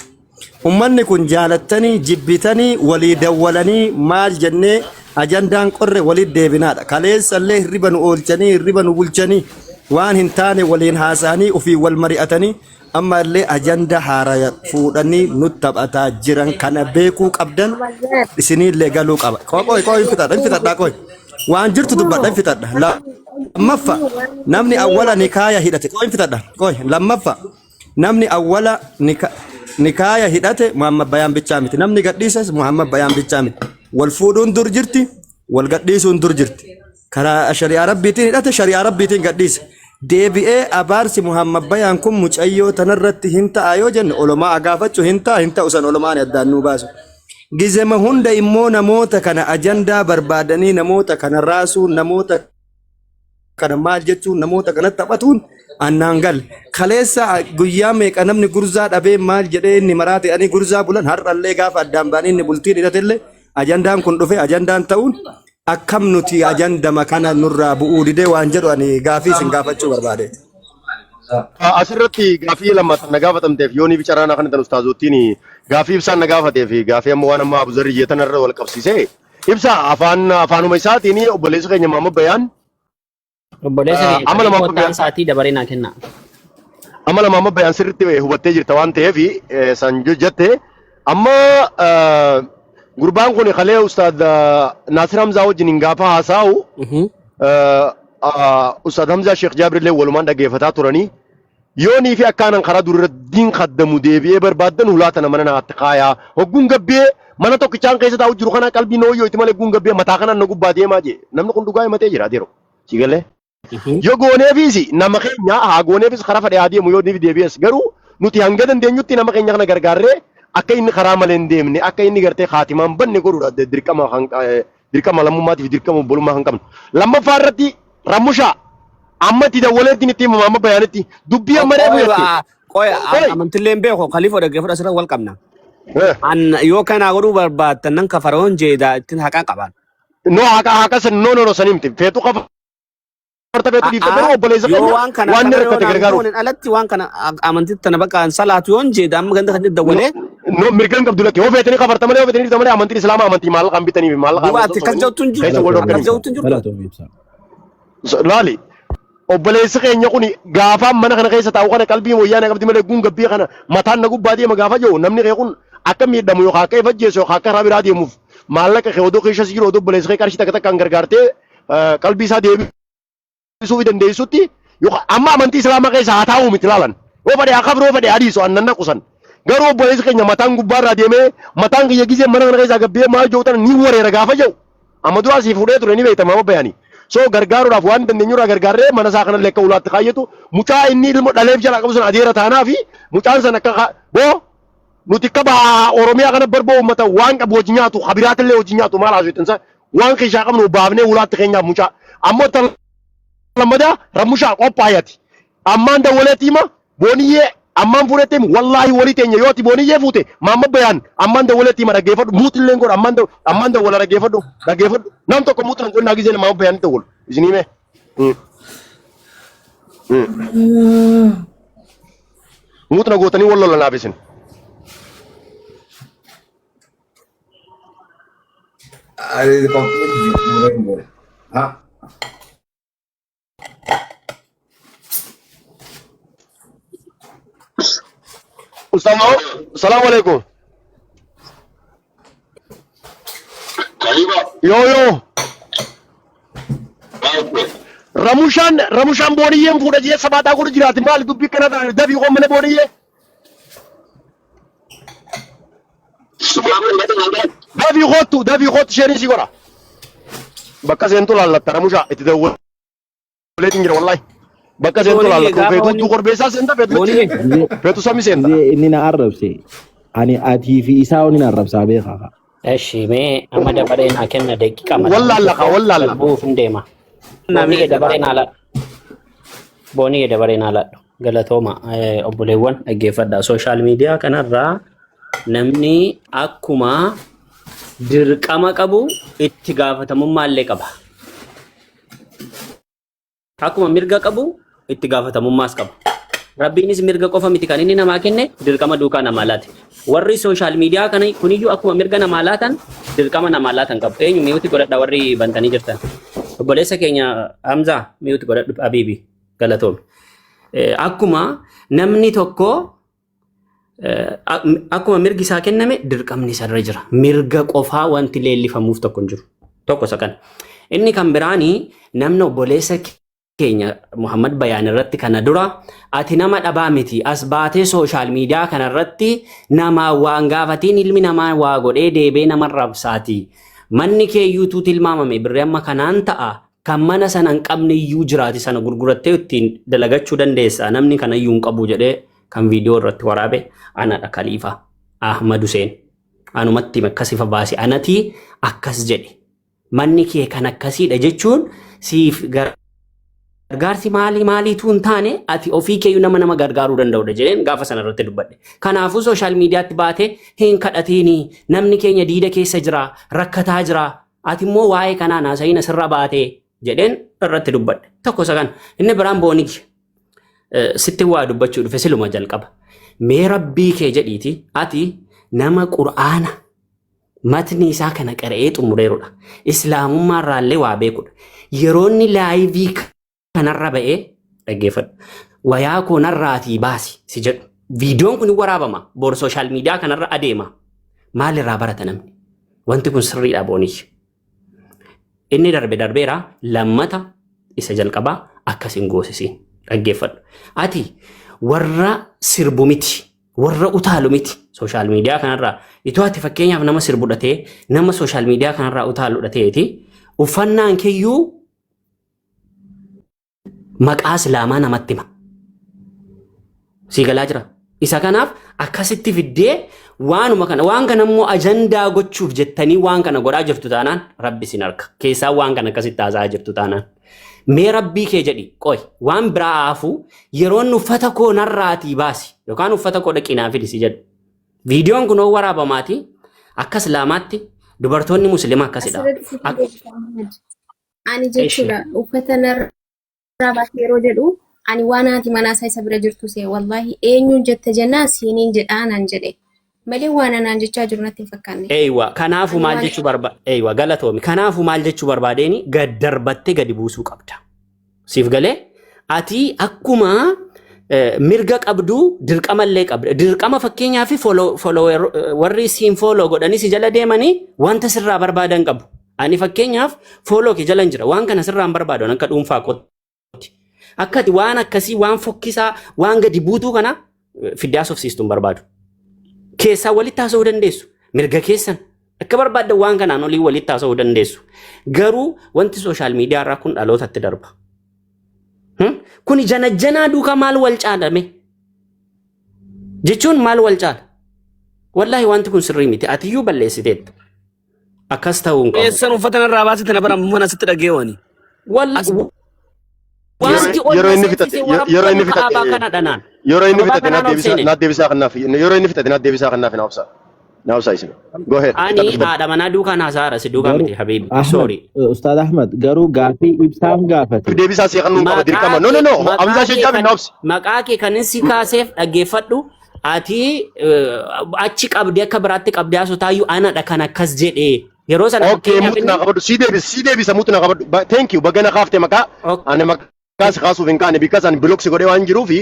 Ummanni kun jaalattanii jibbitanii walii dawwalanii maal jennee ajandaan qorre walitti deebinaadha. Kaleessallee hirriba nu oolchanii hirriba nu bulchanii waan hin taane waliin haasa'anii ofii wal mari'atanii amma illee ajanda haaraya fuudhanii nu taphataa jiran kana beekuu qabdan isiniillee galuu qaba. Qoy qoy hin fixadha hin fixadha qoy. Waan jirtu dubbadha hin fixadha. Lammaffa namni awwala nikaaya hidhate qoy hin fixadha qoy lammaffa namni awwala nikaaya hidhate Muhammad Bayaan bichaa miti. Namni gadhiises Muhammad Bayaan bichaa miti. Wal fuudhuun dur jirti, wal gadhiisuun dur jirti. Karaa shari'aa rabbiitiin hidhate shari'aa rabbiitiin gadhiise. Deebi'ee abaarsi Muhammad Bayaan kun mucayyoo tanarratti hin ta'a yoo jenne olomaa gaafachuu hin ta'a hin ta'u san olomaan addaan nuu baasu. Gizema hunda immoo namoota kana ajandaa barbaadanii namoota kana raasuun namoota kana maal jechuun namoota kana taphatuun annaan galle. Kaleessa guyyaa meeqa namni gurzaa dhabee maal jedhee inni maraa ta'anii gurzaa bulan har'allee gaafa addaan ba'anii inni bultiin hidhatellee ajandaan kun dhufe ajandaan ta'uun akkam nuti ajandama kana nurraa bu'uu didee waan jedhu ani gaafii isin gaafachuu barbaade. Asirratti gaafii lama na gaafatamteef yoonii fi carraa kana tan ustaazottiin gaafii ibsaan na gaafatee fi gaafii amma waan amma Abuzarri jeetan irra wal qabsiisee Ibsa afaan afaanuma isaatiin obboleessi keenya Maamma Bayaan Obboleessa keenya amma lama kottaan sa'aatii dabaree naa kenna. Amma lama amma bayaan sirriitti hubattee jirta waan ta'eef san jette amma gurbaan kun kalee ustaad Naasir Hamzaa wajjin hin gaafa haasa'u ustaad Hamzaa Sheekh Jaabir illee walumaan dhaggeeffataa turanii yoonii fi akkaanan karaa durra diin kaddamu deebi'ee barbaaddan hulaa tana mana naatti kaayaa hogguun gabbee mana tokkichaan keessa taa'u jiru kana qalbii nooyyoo itti malee hogguun gabbee mataa kanaan na gubbaa deemaa jee namni kun dhugaa himatee jira adeero si galee. Yoo gooneefis nama keenya haa gooneefis karaa fedhe haa deemu yoo niif deebi'es garuu nuti hanga dandeenyutti nama keenya kana gargaarree akka inni karaa malee hin deemne akka inni gartee kaatimaan hin banne godhuudha dirqama kan dirqama lammummaatiif dirqama obbolummaa kan qabnu. Lammaffaa irratti Rammushaa amma itti dawwaleetti itti himama amma bayaanitti dubbii amma reefu jette. Qoy Qoy. amantillee hin beeku kaliifoo dhaggeeffadhu asirra wal qabna. An yoo kana godhuu barbaaddan nan kafaroon jeeda ittiin haqaa qaban. No haqa haqa san no no no san himti feetu kafa Horta feetu dhiifte garuu obboleessa Yoo keenya waan kana waan inni kana yoo rakkate naan gargaaruuf. goonen alatti waan kana amantii tana bakka an salaatu yoon jeeda amma ganda kan dawwalee No mirga hin qabdu lakke yoo feetanii kafarta malee yoo feetanii dhiifta malee amantiin islaamaa amantii maallaqaan bitanii fi maallaqaan duuba ati akkas jettu hin jirtu keessa wal akkas dhorkanii. jettu hin jirtu. Galatoom ibsa. Laali obboleessi keenya kun gaafaan mana kana keessa taa'u kana qalbii wayyaanee qabdi malee guun gabbii kana mataan na gubbaa deema gaafa jiru namni kee kun akka miidhamu yookaan akka ifajjeessu yookaan akka karaa biraa deemuuf maallaqa kee odoo keessa jiru odoo obboleessi kee qarshii takka takkaan gargaartee qalbii isaa deebisuu fi dandeessutti yookaan amma amantii islaamaa keessa haa taa'u miti laalan yoo fedhe haa kabru yoo fedhe haa dhiisu annan naqu san garuu obboleessi keenya mataan gubbaarraa deemee mataan kiyya gizee mana kana keessaa gabbee maal jiru tana ni wareera gaafa jiru amma duraa sii fuudhee ture ni beekta maama bayaanii so gargaaruudhaaf waan dandeenyurraa gargaarree mana isaa kanallee akka ulaatti kaayyatu mucaa inni ilmo dhaleef jalaa qabu sun adeera taanaa fi mucaan san akka boo nuti akka Oromiyaa kana barboo uummata waan qabu hojii nyaatu habiraatillee hojii nyaatu maal haasoftan sa waan keessaa qabnu baafnee ulaatti keenyaaf mucaa ammoo tan lammadaa rammushaa qophaayati ammaan dawwaleetti hima booniyyee ammaan fuudhetti hima wallaahi walii teenya yoo ati booniyyee fuute maamma bayaan ammaan dawwaleetti hima dhaggeeffadhu muutillee godha ammaan ammaan dawwala dhaggeeffadhu dhaggeeffadhu nam tokko muutu nan godhinaa gizee maamma bayaan dawwalu isin hime. Muut na gootanii wal lolanaaf isin. Ani qophii Ah, Ustaz Salaamu alaikum. Yoo yoo. Ramushaan Ramushaan booniyyeen fuudha jee sabaataa godhu jiraati maali dubbii kana taane dafii koo mana booniyyee. Dafii kootu dafii kootu isheen si godha. Bakka seentu laallatta Ramushaa itti dawwaleetiin jira wallaahi. Bakka seentu Booniyyee laallatta gaafa feetu wanni hudduu korbeessaa seenta feetu booniyyee Gizee feetu sami seenta. gizee inni na arrabse ani atii fi isaa waliin arrabsaa beekaa. Eshi mee amma dabaree naa kenna daqiiqaa mataa Wallaalla tokko kaa wallaalla. gad bu'uuf hin deema. Booniyee namni dabaree naa laadhu. Booniyee dabaree naa laadhu. Galatooma obboleewwan dhaggeeffadha. Sooshaal miidiyaa kanarraa namni akkuma dirqama qabu itti gaafatamummaa illee qaba. Akkuma mirga qabu itti gaafatamummaas qaba. Rabbiinis mirga qofa miti kan inni namaa kenne dirqama duukaa namaa laate. Warri sooshaal miidiyaa kana kuniyyuu akkuma mirga namaa laatan dirqama namaa laatan qabu. Eenyu miyuuti godhadha warri bantanii jirtan. Obboleessa keenya Hamzaa miyuuti godhadhu Abiibi galatoomi. Akkuma namni tokko akkuma mirgi isaa kenname dirqamni isarra jira. Mirga qofaa wanti leellifamuuf tokko hin jiru. Tokko isa kana. Inni kan biraanii namni obboleessa keenya Muhammad Bayaan irratti kana dura ati nama dhabaa miti as baatee sooshaal miidiyaa kana irratti namaa waan gaafatiin ilmi namaa waa godhee deebee nama rabsaati. Manni kee iyyuutuu tilmaamame birri amma kanaan ta'a kan mana sana hin qabne iyyuu jiraate sana gurgurattee ittiin dalagachuu dandeessa namni kana iyyuu hin qabu jedhee kan viidiyoo irratti waraabe anadha Kaliifaa Ahmad Huseen anumatti hime akkas ifa baase anatii akkas jedhe manni kee kan akkasiidha jechuun siif gargaarsi maalii maaliitu hin taane ati ofii keeyyuu nama nama gargaaruu danda'udha jedheen gaafa sana irratti dubbadhe. Kanaafuu sooshaal miidiyaatti baatee hin kadhatiini namni keenya diida keessa jira rakkataa jira ati immoo waa'ee kanaan haasa'iin asirra baatee jedheen irratti dubbadhe. Tokko isa kana inni biraan boonigi sitti waa dubbachuu dhufe siluma jalqaba. Mee rabbii kee jedhiiti ati nama qur'aana Matni isaa kana qara'ee xumureerudha. Islaamummaa irraallee waa beekudha. Yeroo inni live kanarra ba'ee dhaggeeffadhu. Wayaa koo narraatii baasi si jedhu. Viidiyoon kun hin waraabama. Bor social media kanarra adeema. Maal irraa barata namni? Wanti kun sirriidha booniyya. Inni darbe darbeera lammata isa jalqabaa akkas hin goosisiin. Dhaggeeffadhu. Ati warra sirbu miti. Warra utaalu miti. Social media kanarraa. Itoo ati fakkeenyaaf nama sirbu dhatee nama social media kanarraa utaalu dhateeti uffannaan keeyyuu maqaa islaamaa namatti hima. Sii galaa jira. Isa kanaaf akkasitti fiddee waanuma kana waan kana immoo ajandaa gochuuf jettanii waan kana godhaa jirtu taanaan rabbi sin harka. Keessaa waan kana akkasitti haasa'aa jirtu taanaan. Mee rabbii kee jedhi qoy waan biraa haafuu yeroon uffata koo narraatii baasi yookaan uffata koo dhaqii naa fidi si jedhu. Viidiyoon kun hoo waraabamaati akka islaamaatti dubartoonni musliima akkasidha. Asirratti sitti deebisa Ahmad. Ani Eshi. jechuudha uffata narraa baasi yeroo jedhu ani waan haati manaa isaa isa bira jirtu see wallaahi eenyuun jette jennaan siiniin jedhaa naan jedhe malee waan anaan jechaa jiru natti hin fakkaanne. Eeywa kanaafu Ani maal waan jechuu barba eeywa galatoomi kanaafu maal jechuu barbaadeen gad darbattee gadi buusuu qabda. Siif galee ati akkuma mirga qabdu dirqama illee qabda. Dirqama fakkeenyaa fi warri siin follow godhanii si jala deemanii wanta sirraa barbaadan qabu. Ani fakkeenyaaf follow kee jala hin jira. Waan kana sirraa hin barbaadu akka dhuunfaa kootti. Akka ati waan akkasii waan fokkisaa waan gadi buutuu kana fiddee haasofsiistu hin barbaadu. Keessaa walitti haasa'uu dandeessu. Mirga keessan akka barbaaddan waan kanaan olii walitti haasa'uu dandeessu. Garuu wanti social media irraa kun dhalootatti darba. Kuni janajjanaa duukaa maal wal caalame? Jechuun maal wal caala? Wallaahi wanti kun sirrii miti. Atiyyuu balleessiteetta. Akkas ta'uu hin qabu. Eessan uffata narraa baasite na bara mana sitti dhageewani. Wanti ol Yeroo na inni fixate seensise warra yeroo inni kaabaa fixate kana dhanaan. yeroo inni Sababaa fixate kanaan ol seene. naaf deebisaa kanaaf yeroo inni fixate naaf deebisaa kanaaf na obsa na obsa isin go ahead. Ani haadha manaa duukaan haasa'aara si duukaa Garuu miti habiibi. Ahmad, Sorry. Ustaad Ahmad, garuu gaafii ibsaan gaafate. Deebisaa si kan qaba Maqaa dirqama no no kee no maqaa Hamzaa kee Shejjaabi kan na obsi. maqaa kee kan si kaaseef dhaggeeffadhu ati achi qabdee akka biraatti qabdee haasotaayyuu anadha kan akkas jedhee yeroo sana Okay, fakkeenyaaf mutu naa inni qabadhu. Si deebisa, si deebisa mutu naa qabadhu. Thank you. Baga na kaafte maqaa. Ani maqaa si kaasuuf hin kaane because ani block si godhee waan jiruufi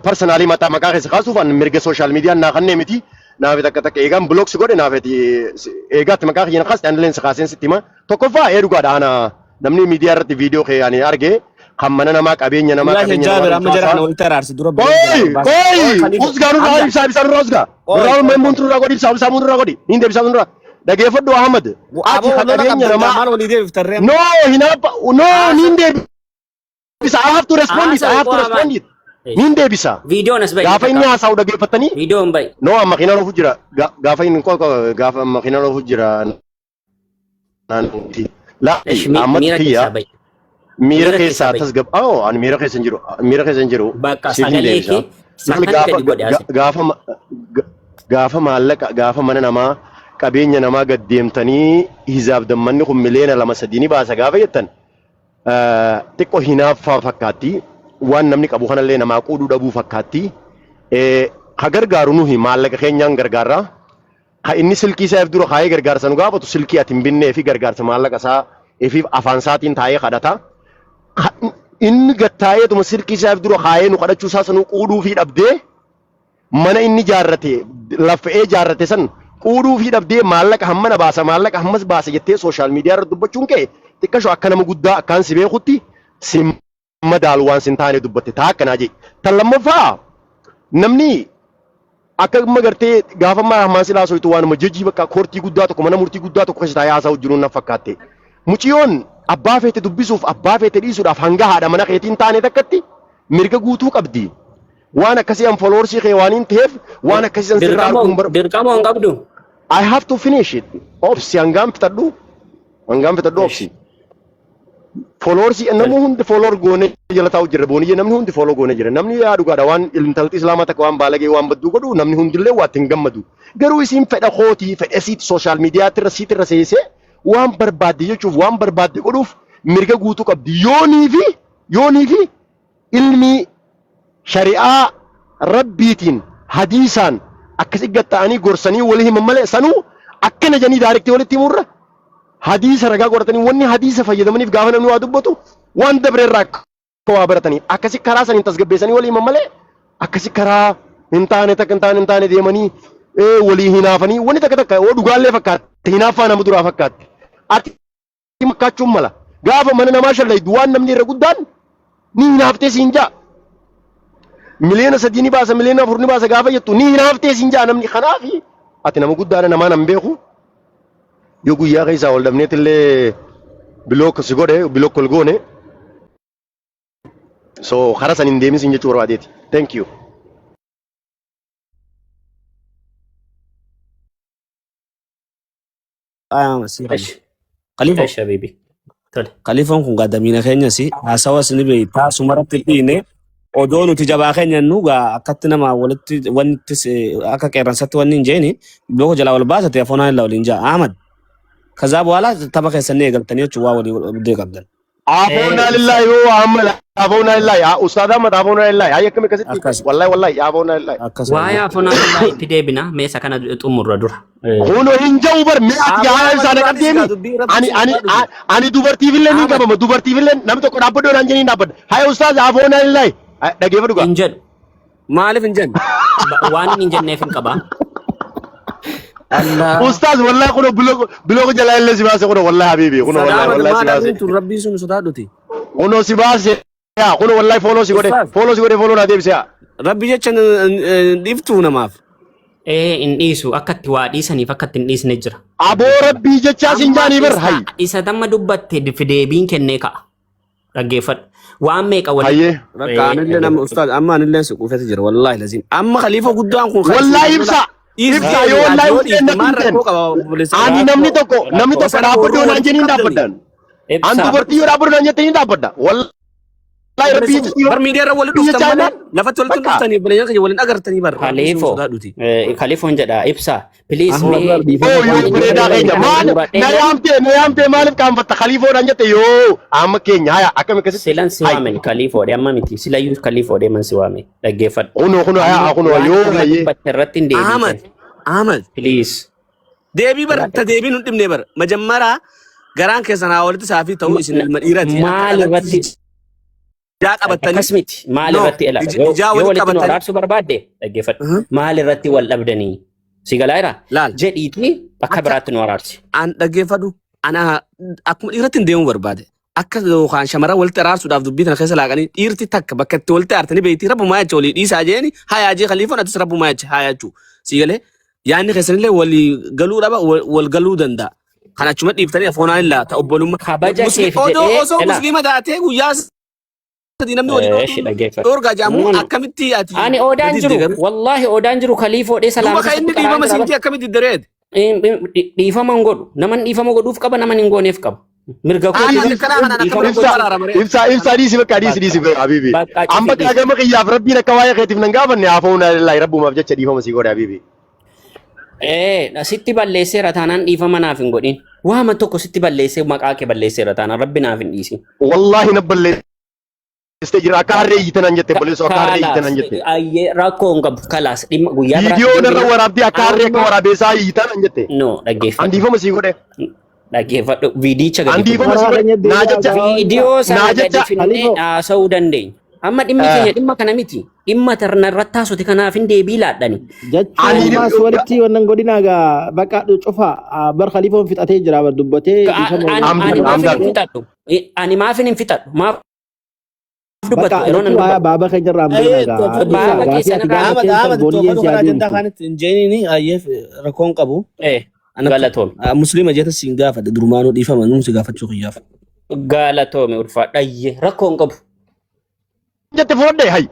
personally mataa maqaa keessa kaasuuf ani mirga social media naa kannee miti. Naaf takka takka eegaan block si godhe naaf eegaatti maqaa kiyya na kaaste ani illee si kaaseen sitti hima. Tokkoffaa ee dhugaadha ana namni miidiyaa irratti viidiyoo kee ani arge kan mana namaa qabeenya namaa Dhugaa qabeenya namaa Jaabir amma jara kana dhuunfaasaa. walitti araarsi dura bilee Qoy jala baasi. qoy Qoy Khalifa usgaa nurraa Hamza ibsaa ibsaa nurraa usgaa qoy nurraa qoy qoy. membuun nurraa godhi ibsaa ibsaa nurraa godhi niin deebisaa nurraa dhageeffadhu Ahmad ati Aboo ka lola qabeenya qabdan namaa maal walii deebiftarree amma. no hinaaffa no niin deebisa I have to respond it I Haasa'u have to qo'aa respond it niin deebisa Viidiyoon as ba'i gaafa inni takka. haasa'u dhageeffattanii Viidiyoon ba'i. no amma makiinaan ofu jira gaafa inni gaafa makiinaan ofu jira naannooti laali Esh Ahmad miira kiyya keessaa ba'i. miira Miira keessaa keessaa ba'i. tasgab oh ani miira keessa hin jiru miira keessa hin jiru Bakka siif hin sagalee deebisa kee laali sakan gaafa gadi godhe asi. gaafa gaafa maallaqa gaafa mana namaa qabeenya namaa gad deemtanii hizaab dammanni kun miliyoona 2 3 ni baasa gaafa jettan xiqqoo hinaaffaa fakkaatti waan namni qabu kanallee namaa quudhuu dhabuu fakkaatti ka gargaaru nuhi maallaqa keenyaan gargaarra ka inni silkii isaa if dura kaayee gargaarsa nu gaafatu silkii ati hin binnee fi gargaarsa maallaqa isaa ifiif afaan isaatiin taa'ee kadhata. Ka inni gattaa'eetuma silkii isaa if dura kaayee nu kadhachuu isaa sanuu quudhuu fi dhabdee mana inni jaarrate laffa'ee jaarrate san quudhuu fi dhabdee maallaqa hammana baasa maallaqa hammas baasa jettee social media irra dubbachuun kee xiqqasho akka nama guddaa akkaan si beekutti si madaalu waan sin taane dubbatte taa akkanaa jee. Tan lammaffaa namni akka amma gartee gaafa ammaa hammaan silaa soitu waanuma jajii bakka koortii guddaa tokko mana murtii guddaa tokko keessa taa'ee haasa'u jiruun na fakkaatte. Muciyoon abbaa feete dubbisuuf abbaa feete dhiisuudhaaf hanga haadha mana keetiin taane takkatti mirga guutuu qabdi. Waan akkasii an followersii kee waan hin ta'eef waan akkasii san sirraa arguun bar Dirqama hin qabdu. I have to finish it. Obsi hangaan fixadhu. Hangaan fixadhu obsi. Followersii namni hundi follower goone jala taa'u jira booniyye namni hundi follow goone jira namni yaa dhugaadha waan intalti islaamaa takka waan baalagee waan badduu godhu namni hundillee waa ittiin gammadu garuu isiin fedha kootii fedha siit social mediaatti irra siit irra seesee waan barbaadde jechuuf waan barbaadde godhuuf mirga guutuu qabdi yoonii fi ilmi shari'aa rabbiitiin hadiisaan akkasi gatta'anii gorsanii wal himan malee sanuu Akkana jedhanii direct walitti himurra hadiisa ragaa godhatanii wanni hadiisa fayyadamaniif gaafa namni waa dubbatu waan dabre irraa akka waa baratanii akkasi karaa saniin tasgabbeessanii walii himan malee akkasi karaa hin taane takka hin taane hin taane deemanii walii hinaafanii wanni takka takka yoo dhugaallee fakkaatte hinaaffaa nama duraa fakkaatte ati makkaachuun mala gaafa mana namaa shallaydu waan namni irra guddaan ni hinaaftee siin ja'a. 3 miliyoona ni baasa 4 miliyoona ni baasa gaafa jettu ni hinaaftee siin ja'a namni kanaafi ati nama guddaadha namaa nan beeku yoo guyyaa keessaa ol dhabneetillee block si godhe block ol goone so karaa san hin deemin siin jechuu barbaadeeti. Thank you. Ayama si Esh, Khalifa esh habibi. Tole. Khalifoon kun gaadamiina keenyas haasawas ni beektaa sumarratti dhiine odoo nuti jabaa keenya nu gaa akkatti nama walitti wanti akka qeerransatti wanni hin jeeni block jalaa wal baasate afoonaan illaa waliin jaa Ahmad ከዛ በኋላ tapha keessan ni eegaltanii jechuun waa walii wal qabdan. Afoonaa lillahi yoo Ahmad afoonaa lillahi Ustaad Ahmad afoonaa lillahi hayya akkami akkasitti Akkas wallahi wallahi afoonaa lillahi. akkas Waa'ee afoonaa lillahi itti deebina meesa kana xumurra dura. Kuno hin jiru bar mee ati Aboo haa Ahmad ibsaa dura na atis qabdeemi gaa dubbii rabbi ani si ani dhugaa dhufe. ani dubartiifillee ni Ahmad qabama dubartiifillee namni tokko dhaabbadhoo naan jenii dhaabbadha haya ustaaz afoonaa lillahi dhageeffadhu gaa. Hin jedhu. Maaliif hin jenne? Waan inni hin jenneef hin qaba. Allah. Ustaaz wallahi kuno block jalaa illee si baase kuno wallahi habibi kuno Ustaz wallahi Ahmad wallahi si maal baase dhabbiin tun rabbii sun sodaadhuti. kuno si baase yaa kuno wallahi follow si godhe Ustaz follow si godhe follow naa deebise yaa. rabbi jecha dhiiftuu namaaf. Ee hin dhiisu akka itti waa dhiisaniif akka itti hin dhiisne jira. Aboo rabbii jechaa sin Amma jaanii bar isa hay. isa tamma dubbatte deebiin kennee ka'a. Dhaggeeffadhu. Waan meeqa walitti Hayyee. Bakka anillee nama ustaaz amma anillee si quufetu jira wallahi lazim. Amma khalifa guddaan kun kan Wallahi isin ibsa dhiis ibsa deemi yoo ati wallahi yoo uffeen dhiifte natti maal hin rakkoo qaba obboleessa Ani kiyya. namni Rakkoo tokko namni rakkoo tokko Osoo dhaabbadhu warri naan walitti jeniin qabdanii. dhaabbaddan. An Ibsa. dubartii yoo dhaabbadhu naan jettee hin dhaabbadda. Wallahi rabbii Obboleessa bar miidiyaa irra walitti biyya dhuftan malee chaayinaan lafatti walitti bakka. dhuftanii obboleeyyan keenya waliin agartanii bar rabbi sun Khaliifoo sodaadhuti. Khaliifoon jedha ibsa. Please Ahmad mee bar dhiifama Oo yoo waan inni bareedaa jedhe keenya kana maal na xumuradhee yaamtee na yaamtee maaliif qaanfatta khaliifoodhaan jette yoo amma keenya haya akkami akkasitti silan si hay waame Khaliifoodhe amma miti silayyuu Khaliifoodhe man si waame dhaggeeffadhu. kunoo kunoo haya Amma kunoo waan yoo amma hayyee dubbatte irratti hin deebii Ahmad kenna. Ahmad Please. deebii bar ta deebii nun dhibne bar majammaraa garaan keessan haa walitti saafii ta'uu isin ilma dhiirati akka Maal dhalatti irratti ijaa qabattanii akkas miti maal no irratti ilaala yoo ijaa yoo walitti walitti nu qabattanii araarsuu barbaadde dhaggeeffadhu maal irratti wal dhabdanii si galaa jira laal jedhiitii bakka akka biraatti nu araarsi. an dhaggeeffadhu ana akkuma dhiiratti hin deemuu barbaade akka yookaan shamarran walitti araarsuudhaaf dubbii tana keessa laaqanii dhiirti takka bakka itti walitti aartanii beektii rabbumaa jecha walii dhiisaa jeeni hayaa jee khaliifoon atis rabbumaa jecha hayaa jechuu si galee yaanni keessanillee walii galuu dhaba wal galuu danda'a. Kan achuma dhiiftanii afoonaan illaa ta obbolummaa. Kabaja keef Odoo jedhee osoo ilaa musliima taatee guyyaa 3 namni walii Eeshi dhootuun dhaggeeffadhu. dhoorgaa jedhamu No, no. akkamitti ati Ani oodaan gadi jiru didde garuu. wallaahi oodaan jiru kaliifoodhee Duuba salaamata kan inni sitti qaraan dhiifama jira siin bara. jee akkamitti diddereet? Dhiifama hin godhu. Naman dhiifama godhuuf qaba naman hin gooneef qaba. Mirga Haala kootii akkanaa kanaan dhiifama akkamitti Ibsa gochuu araarama ree? ibsa ibsa dhiisi bakka dhiisi dhiisi bakka bakka habibi. bakka An cufi bakka dhiisi. gama kiyyaaf rabbiin akka waa'ee keetiif nan gaafanne haafa'uun lillahi rabbumaaf jecha dhiifama sii godhe habibi. Ee sitti balleesseera taanaan dhiifama naaf hin godhin. Waama tokko sitti balleessee maqaa kee balleesseera taanaan rabbi naaf hin dhiisin. Wallahi na balleessitee jira akka harree iyyitan jette obboleessoo akka harree Kalaas iyyitan jette. ayyee rakkoo hin qabu kalaas dhimma guyyaa biraatti Viidiyoo narra deebina. waraabdee akka harree akka Amma waraabeessaa iyyitan jette. no An dhaggeeffadhu dhiifama sii godhe. dhaggeeffadhu viidicha An gadi fudhu. dhiifama sii Karaa godhe. keenya Naa deebi'aa jecha gaa Viidiyoo naa sana gadi jecha finnee Khaliifoo haasa'uu dandeenya. Amma dhimmi keenya dhimma kana miti. Dhimma tarna irratti haasofte kanaaf hin deebii laadhani. jechuun ani ammaas walitti wannan godinaa gaa bakka cufa bar khaliifoon fixatee jira bar dubbatee dhiifama Ani waliin ani Amdan maafin hin amdan. fixadhu. Ani maafin hin fixadhu. Maaf dubbattu bakka yeroo nan jechuun haa dubbadhu. baaba keenya irraa hin Ayyee deemna gaa toofatu ibsaa Baaba gaafii keessan ati irraa Ahmad gaafatteen san Ahmad booniyyeen toofatu si karaa haa ajandaa deemtu. kaanitti hin jeeniini ayyeef rakkoon qabu. Eh Anatti galatoome. musliima jeeta siin gaafadhe durumaanuu dhiifama nuun si gaafachuu kiyyaaf. Galatoome ulfaadha. Ayyee rakkoo hin qabu. Jette fudhadhe hay.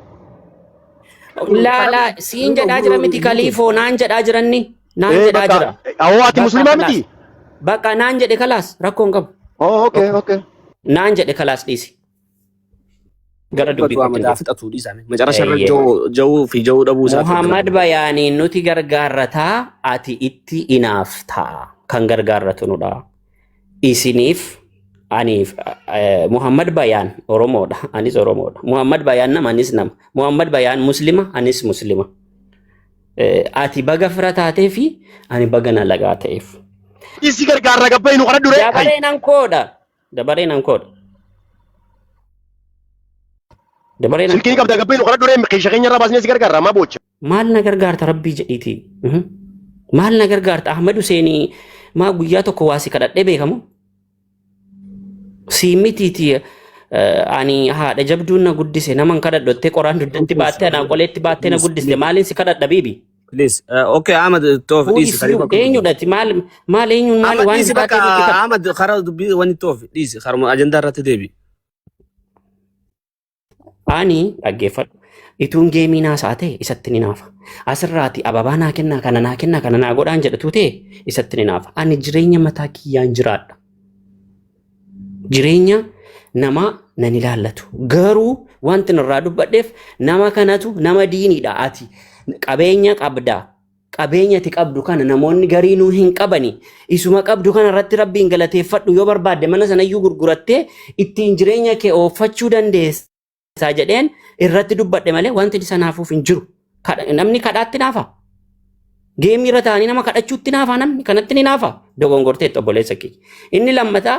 Laa laa siin jedhaa jira miti kaliifoo naan jedhaa jiranni naan Ee jedhaa bakka jira. awoo ati Bakka musliimaa kalaas. miti? Bakka naan jedhe kalaas rakkoo hin qabu. Oh okay okay. Naan jedhe kalaas dhiisi. Gara dubbii Dubbatu kootti amadaa hin fixatu dhiisame. Macarasha irra Eeyyee. jawuu fi jawuu dhabuu isaati Muhammad bayaaniin nuti gargaarrataa ati itti inaaftaa kan gargaarratu nudha. Isiniif aniif Muhammad bayaan Oromoodha anis Oromoodha. Muhammad bayaan nama anis nama. Muhammad bayaan Muslima anis Muslima. Ati baga fira taatee fi ani baga na lagaa ta'eef. Isi gargaarra gabbayi nu kadhadhu ree. Hay. Dabareen an koodha. Dabareen an koodha. Dabareen an Silkii ni koodha. qabda gabbayi nu kadhadhu ree keesha keenya irraa baasnee si gargaarra maa boocha. Maal na gargaarta rabbii jedhiiti. Maal na gargaarta Ahmad Huseenii maa guyyaa tokko waa si kadhadhee beekamu? Sii mitiiti ani haadha jabduun na guddise naman kadhadhu jettee qoraan dugdatti baattee anaan qoleetti baattee na Please, guddiste please, maaliin si kadhadha biibi? please. Okay, Ahmad, toof Who dhiisi is you? Khalifa kun. Eenyudhati maal maal eenyuun maal Ahmad waan dhiisi bakka baatee nutti qabda? Ahmad karaa dubbii wanni toof dhiisi karuma ajandaa irratti deebi. Ani dhaggeeffadhu. Ituun geemii naasaa ta'e isatti ni naafa. Asirraati ababaa naa kennaa kana naa kennaa kana naa godhaan jedhatu ta'e isatti ni naafa. Ani jireenya mataa kiyyaan jiraadha. Jireenya namaa nan ilaallatu. Garuu wanti irraa dubbadheef nama kanatu nama diiniidha. Ati qabeenya qabdaa. Qabeenya ati qabdu kana namoonni gariinuu hin qabani. Isuma qabdu kana irratti Rabbiin galateeffadhu yoo barbaadde mana sanayyuu gurgurattee ittiin jireenya kee ooffachuu dandeessa jedheen irratti dubbadhe malee wanti isa naafuuf hin jiru. Namni kadhaatti naafa. Geemii irra taa'anii nama kadhachuutti naafa namni kanatti ni naafa. Dogongorteetti obboleessa kiyya. Inni lammataa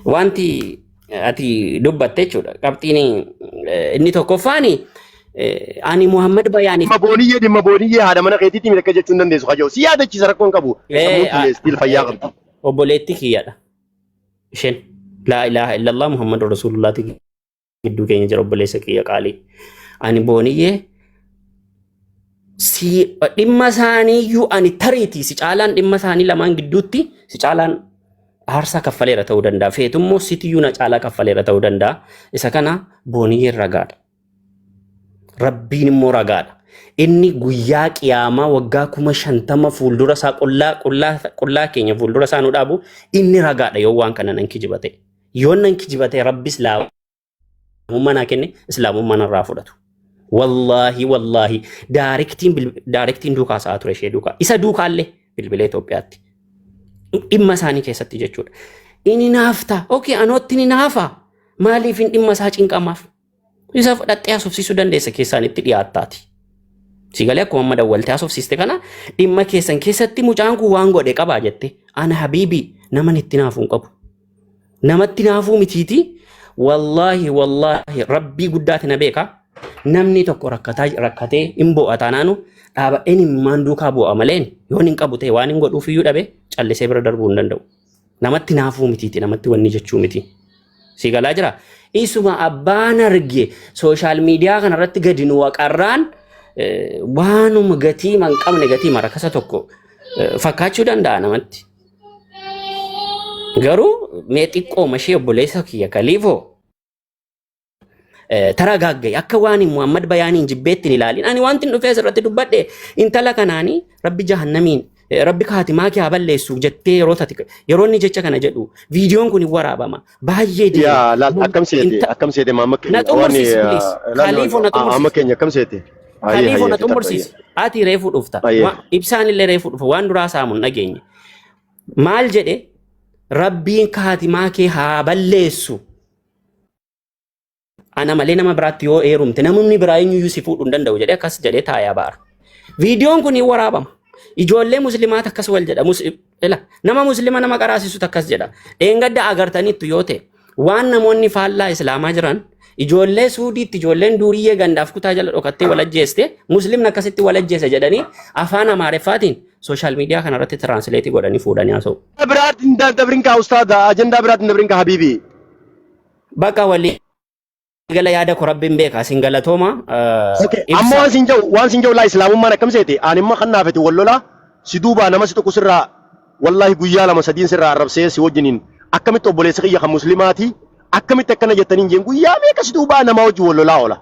wanti ati dubbatte jechuudha. Qabxiin inni tokkoffaan ani Muhammad Bayaaniif Dhimma booniyyee dhimma booniyyee haadha mana keetiitii miti akka jechuu hin dandeessu kaja'u. Si yaadachiisa rakkoon qabu. Sammuun tiyya still fayyaa qabdi. Obboleettii kiyyadha. Isheen laa ilaaha illallah Muhammadu Rasuulullaati gidduu keenya jira obboleessa kiyya qaalii. Ani booniyyee si dhimma isaaniiyyuu ani tariitii si caalaan dhimma isaanii lamaan gidduutti si caalaan aarsaa kaffaleera ta'uu danda'a. Feetummoo sitiyyuu na caalaa kaffaleera ta'uu danda'a. Isa kana booniyyeen ragaadha. Rabbiin immoo ragaadha. Inni guyyaa qiyaamaa waggaa 50,000 fuuldura isaa qullaa qullaa qullaa keenya fuuldura isaa nu dhaabu inni ragaadha yoo waan kana nan kijiba ta'e. Yoo nan kijiba ta'e Rabbi islaamummaa naa kenne islaamummaa narraa fudhatu. Wallaahi wallaahi daarektiin daarektiin duukaa sa'aa ture ishee duukaa isa duukaallee bilbilee Itoophiyaatti. Dhimma isaanii keessatti jechuudha. Inni naafta. Okay anootti ni naafa. Maaliif hin dhimma isaa cinqamaaf? Isa fudhattee haasofsiisuu dandeessa keessaan itti dhiyaattaati. Si galee akkuma amma dawwaltee haasofsiiste kana dhimma keessan keessatti mucaan kun waan godhe qabaa jette. Ana habiibii naman itti naafuu hin qabu. Namatti naafuu mitiiti. Wallaahi wallaahi rabbii guddaati na beeka. Namni tokko rakkataa rakkatee hin boo'a taanaanu dhaabadheen imimmaan duukaa boo'a maleen yoon hin qabu ta'e waan hin godhuuf iyyuu dhabe callisee bira darbuu hin danda'u. Namatti naafuu mitiiti namatti wanni jechuu miti. Si galaa jira. Isuma abbaan arge sooshaal miidiyaa kanarratti gadi nu waqarraan waanuma gatii hin qabne gatii marakasa tokko fakkaachuu danda'a namatti. Garuu mee xiqqooma ishee obboleessa kiyya kaliifoo taragaagga'i akka waan Muhammad Bayaaniin jibbeetti hin ilaalin. Ani wanti hin dhufee asirratti dubbadhe intala kanaanii rabbi jahannamiin rabbi kaatimaa kee haa balleessu jettee yeroo tati yeroo inni jecha kana jedhu viidiyoon kun hin waraabama baay'ee deema. Yaa laal akkam seete akkam seete maamma Na keenya waan xumursiisi please. laal Kaliifoo na amma xumursiisi. keenya akkam seete hayyee Kaliifoo hayyee na fixadhu hayyee xumursiisi. Ati reefu dhufta. hayyee Ibsaan illee reefu dhufa waan duraa saamu hin dhageenye. Maal jedhe rabbiin kaatimaa kee haa balleessu. Ana malee nama biraatti yoo heerumte namni biraa eenyuyyuu si fuudhuu hin danda'u jedhee akkas jedhee taa'ee abaara. Viidiyoon kun hin waraabama. Ijoollee musliimaatu akkas wal jedha. Ila nama muslima nama qaraasisutu akkas jedha. Dheengadda agartaniittu yoo ta'e waan namoonni faallaa islaamaa jiran ijoollee suudiitti ijoolleen duuriyyee gandaaf kutaa jala dhokattee wal ajjeeste muslimni akkasitti wal ajjeese jedhanii afaan amaareffaatiin sooshaal miidiyaa kanarratti tiraansileetii godhanii fuudhanii haasa'u. Biraatiin dabrin kaa ustaada ajandaa biraatiin dabrin kaa habiibii. Bakka walii gala yaada ko rabbiin beeka isin galatooma. Okay, amma Ibsa. waan sin jedhu waan sin jedhu laa islaamummaan akkam seete ani immoo kan naafete wal lolaa si duubaa nama si tokko sirraa wallaahi guyyaa lama sadiin sirraa arrabsee si wajjiniin akkamitti obboleessa kiyya kan muslimaati akkamitti akkana jettaniin jeen guyyaa meeqa si duubaa namaa wajjin wal lolaa oola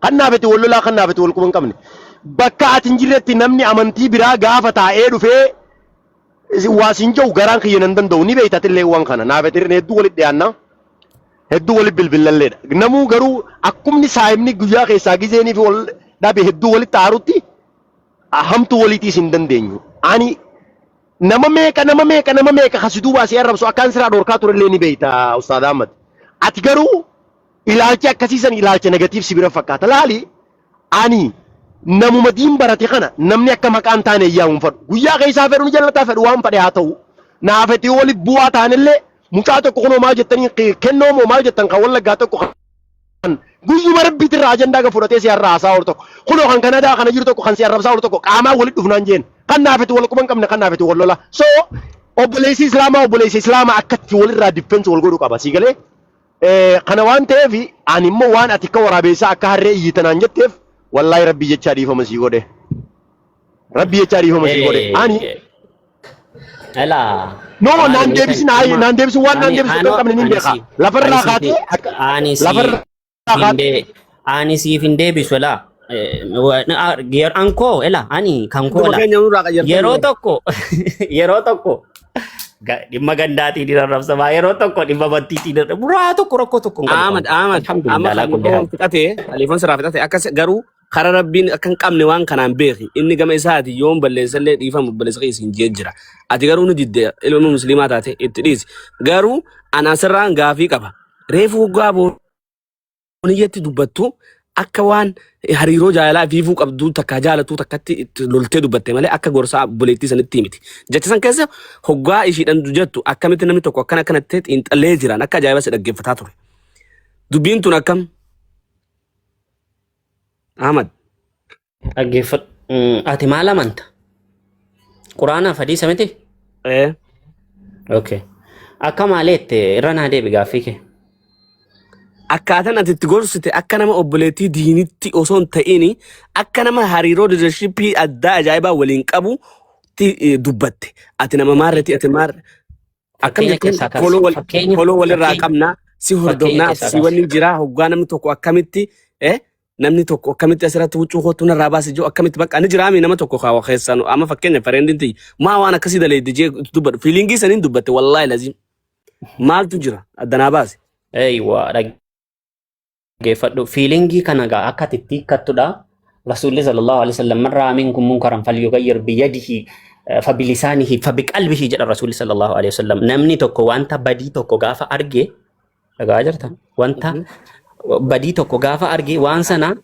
kan naafete wal lolaa kan naafete wal quba hin qabne bakka ati hin jirretti namni amantii biraa gaafa taa'ee dhufee waa sin jedhu garaan kiyya nan danda'u ni beekta atillee waan kana naafete hedduu walitti dhiyaanna. Hedduu wali bilbillalleedha. Namuu garuu akkumni saahibni guyyaa keessaa gizeenii fi wal dhabe hedduu walitti aarutti hamtuu waliitiis hin dandeenyu. Ani nama meeqa nama meeqa nama meeqa kasi duubaa si arrabsu akkaan siraa dhorkaa turellee ni beekta Ustaad Ahmad. Ati garuu ilaalchi akkasii san ilaalcha negatiif si bira fakkaata. Laali ani Namuma diin barate kana namni akka maqaan taane yaamu hin fedhu. Guyyaa keessaa fedhu ni jallataa fedhu waan fedhe haa ta'u. Naafeti yoo walitti bu'aa taanellee mucaa tokko kunoo maal jettanii kennoo moo maal jettan kan wallaggaa tokko kan guyyuma rabbiitirraa ajandaa ga fudhatee si har'a haasaa oolu tokko kunoo kan Kanadaa kana jiru tokko kan si arrabsaa oolu tokko qaamaa walitti dhufnaan jeen kan naafeti wal quban qabne kan naafeti wal lola. So obboleessi islaamaa obboleessi islaamaa akkatti walirraa diffensi wal godhu qaba sii galee. Kana waan ta'eef ani immoo waan ati akka waraabeessaa akka harree iyyita naan jetteef wallaahi rabbii jechaa dhiifama sii godhe. Rabbii jechaa dhiifama sii godhe. Ani Elaa. no naan deebisin hayi naan deebisin waan naan deebisu akka hin qabne niin beeka. Lafarraa kaatee akka Ani si lafarraa kaatee ani siif hin deebisu elaa. Ankoo elaa ani kan koo Dhuma elaa. keenya nurraa qayyartanii. Yeroo tokko yeroo tokko dhimma gandaatiin hin arrabsamaa yeroo tokko dhimma amantiitiin hin arrabsamaa waa tokko rakkoo tokko hin qabu. Ahmad Ahmad amma Alhamdulillah alaa kulli haal. khaliifoon fixate khaliifoon sirraa fixate akkas garuu kara rabbiin akka hin qabne waan kanaan beeki inni gama isaati yoon balleessallee dhiifamu obboleessa kee siin jee jira ati garuu ni didde ilma musliimaa taate itti dhiisi garuu ana asirraan gaafii qaba reefu hoggaa booniyyatti dubbattu akka waan hariiroo jaalalaa fiifuu qabduu takka jaalatuu takkatti itti loltee dubbatte malee akka gorsaa obboleettii sanitti miti. Jecha san keessa hoggaa ishiidhaan jettu akkamitti namni tokko akkana akkanatti xiinxallee jiraan akka ajaa'iba si dhaggeeffataa ture. Dubbiin tun akkam? Ahmad. Dhaggeeffadhu. Ati maal amanta? Quraanaaf hadiisa miti? Eh. Okay. Akka maaleette irra naa deebi gaaffii kee. Akkaataan ati itti gorsite akka nama obboleettii diinitti osoo hin ta'in akka nama hariiroo rileeshippii addaa ajaa'ibaa waliin qabu dubbatte. Ati nama maarreeti ati maarre. Akkam Fakkeenya jechuun keessaa kaasi. foloo wal Fakkeenya foloo walirraa fakkeenya qabna si fakkeenya hordofnaa keessaa si kaasi. waliin jira hoggaa namni tokko akkamitti eh, namni tokko akkamitti asirratti huccuu kootu narraa baase jiru akkamitti bakka ni jiraami nama tokko kaawa keessaan amma fakkeenya fareendiin tiyya maa waan akkasii daleedde jee dubbadhu fiilingii saniin dubbatte wallaahi laziim maaltu jira addanaa baase. Eeywa dhaggeeffadhu. Fiilingii kana gaa akka ati itti hiikkattudha. Rasuulli sallallahu alaihi wasallam man ra'a minkum munkaran falyughayyir biyadihi fabilisaanihi fabiqalbihi jedha Rasuulli sallallahu alaihi wasallam. Namni tokko wanta badii tokko gaafa arge dhagaa jirta. Wanta badii tokko gaafa arge waan sana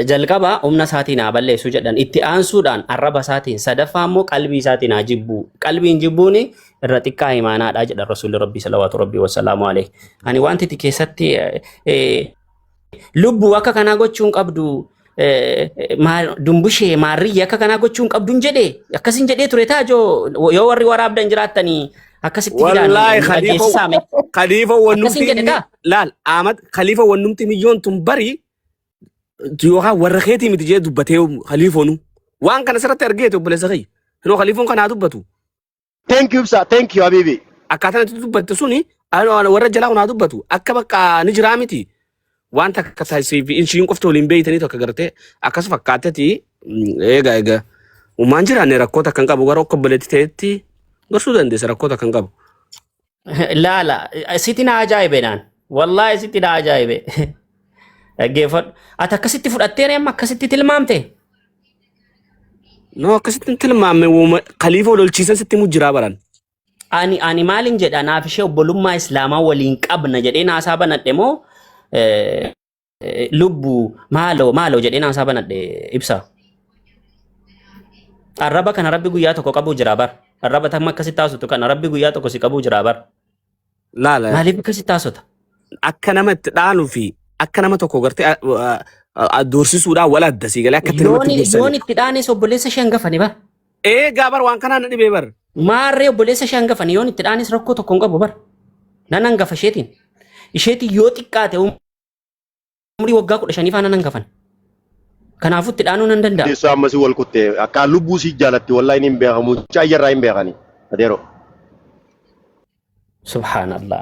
jalqaba humna isaatiin haa balleessu jedhan. Itti aansuudhaan arraba isaatiin sadaffaa immoo qalbii isaatiin haa jibbuu. Qalbiin jibbuun irra xiqqaa imaanaadha jedhan Rasuulli Rabbii salawaatu Rabbii wassalaamu alayhi. Ani wanti itti keessatti lubbuu akka kanaa gochuu hin qabdu dumbushee maarriyya akka kanaa gochuu hin qabdu hin jedhe akkasin jedhee ture taajoo yoo warri waraabdan jiraattanii akkasitti fidaan Wallaahi nu khalifa dhageessisaa mee khalifa wannumti akkasin jedhe inni taa laal Ahmad khalifa wannumti miyyoon tun bari yookaan warra keetii miti jee dubbatee khalifoonu waan kana sirratti argeeti obboleessa kiyya. Hinoo khalifoon kanaa dubbatu. Thank you ibsa thank you habibi. Akkaataan itti dubbatte suni warra jalaa kun haa dubbatu akka bakka ni jiraa miti. Waan takka taasisee fi ishiin qofti waliin beeytanii takka gartee akkas fakkaatteeti eega eega uumaan jiraanne rakkoo takka hin qabu gara akka obboleetti ta'etti gorsuu dandeessa rakkoo takka hin qabu. Laala sitti na ajaa'ibe naan wallaahi sitti na ajaa'ibe dhaggeeffadhu ati akkasitti fudhattee amma akkasitti tilmaamte No akkasitti hin tilmaamne uuma khaliifa wal lolchiisan sitti himu jiraa baran. Ani maalin jedha naaf ishee obbolummaa islaamaa waliin qabna jedhee naasaa banadhe moo lubbu maaloo maaloo jedhee naasaa banadhe ibsa. Arraba kana rabbi guyyaa tokko qabuu jira bar. Arraba tamma akkasitti taasisu kana rabbi guyyaa tokko si qabuu jira bar. Laala Maaliif akkasitti taasota? Akka nama itti dhaanuu fi akka nama tokko gartee doorsisuudhaan wal adda sii galee akka itti namatti Yoon gorsani. yoon itti dhaanes obboleessa ishee hangafani bar. Eegaa bar waan kanaan na dhibee bar. Maarree obboleessa ishee hangafani yoon itti dhaanes rakkoo tokko hin qabu bar. Nan hangafa isheetiin. Isheetiin yoo xiqqaate umurii waggaa 15 faana nan hangafan. Kanaafuu itti dhaanuu nan danda'a. Keessaa ammasii wal kutte akka lubbuu sii jaalatti wallahi ni hin beekamu mucaa iyyarraa hin beekani adeero. Subhaanallah.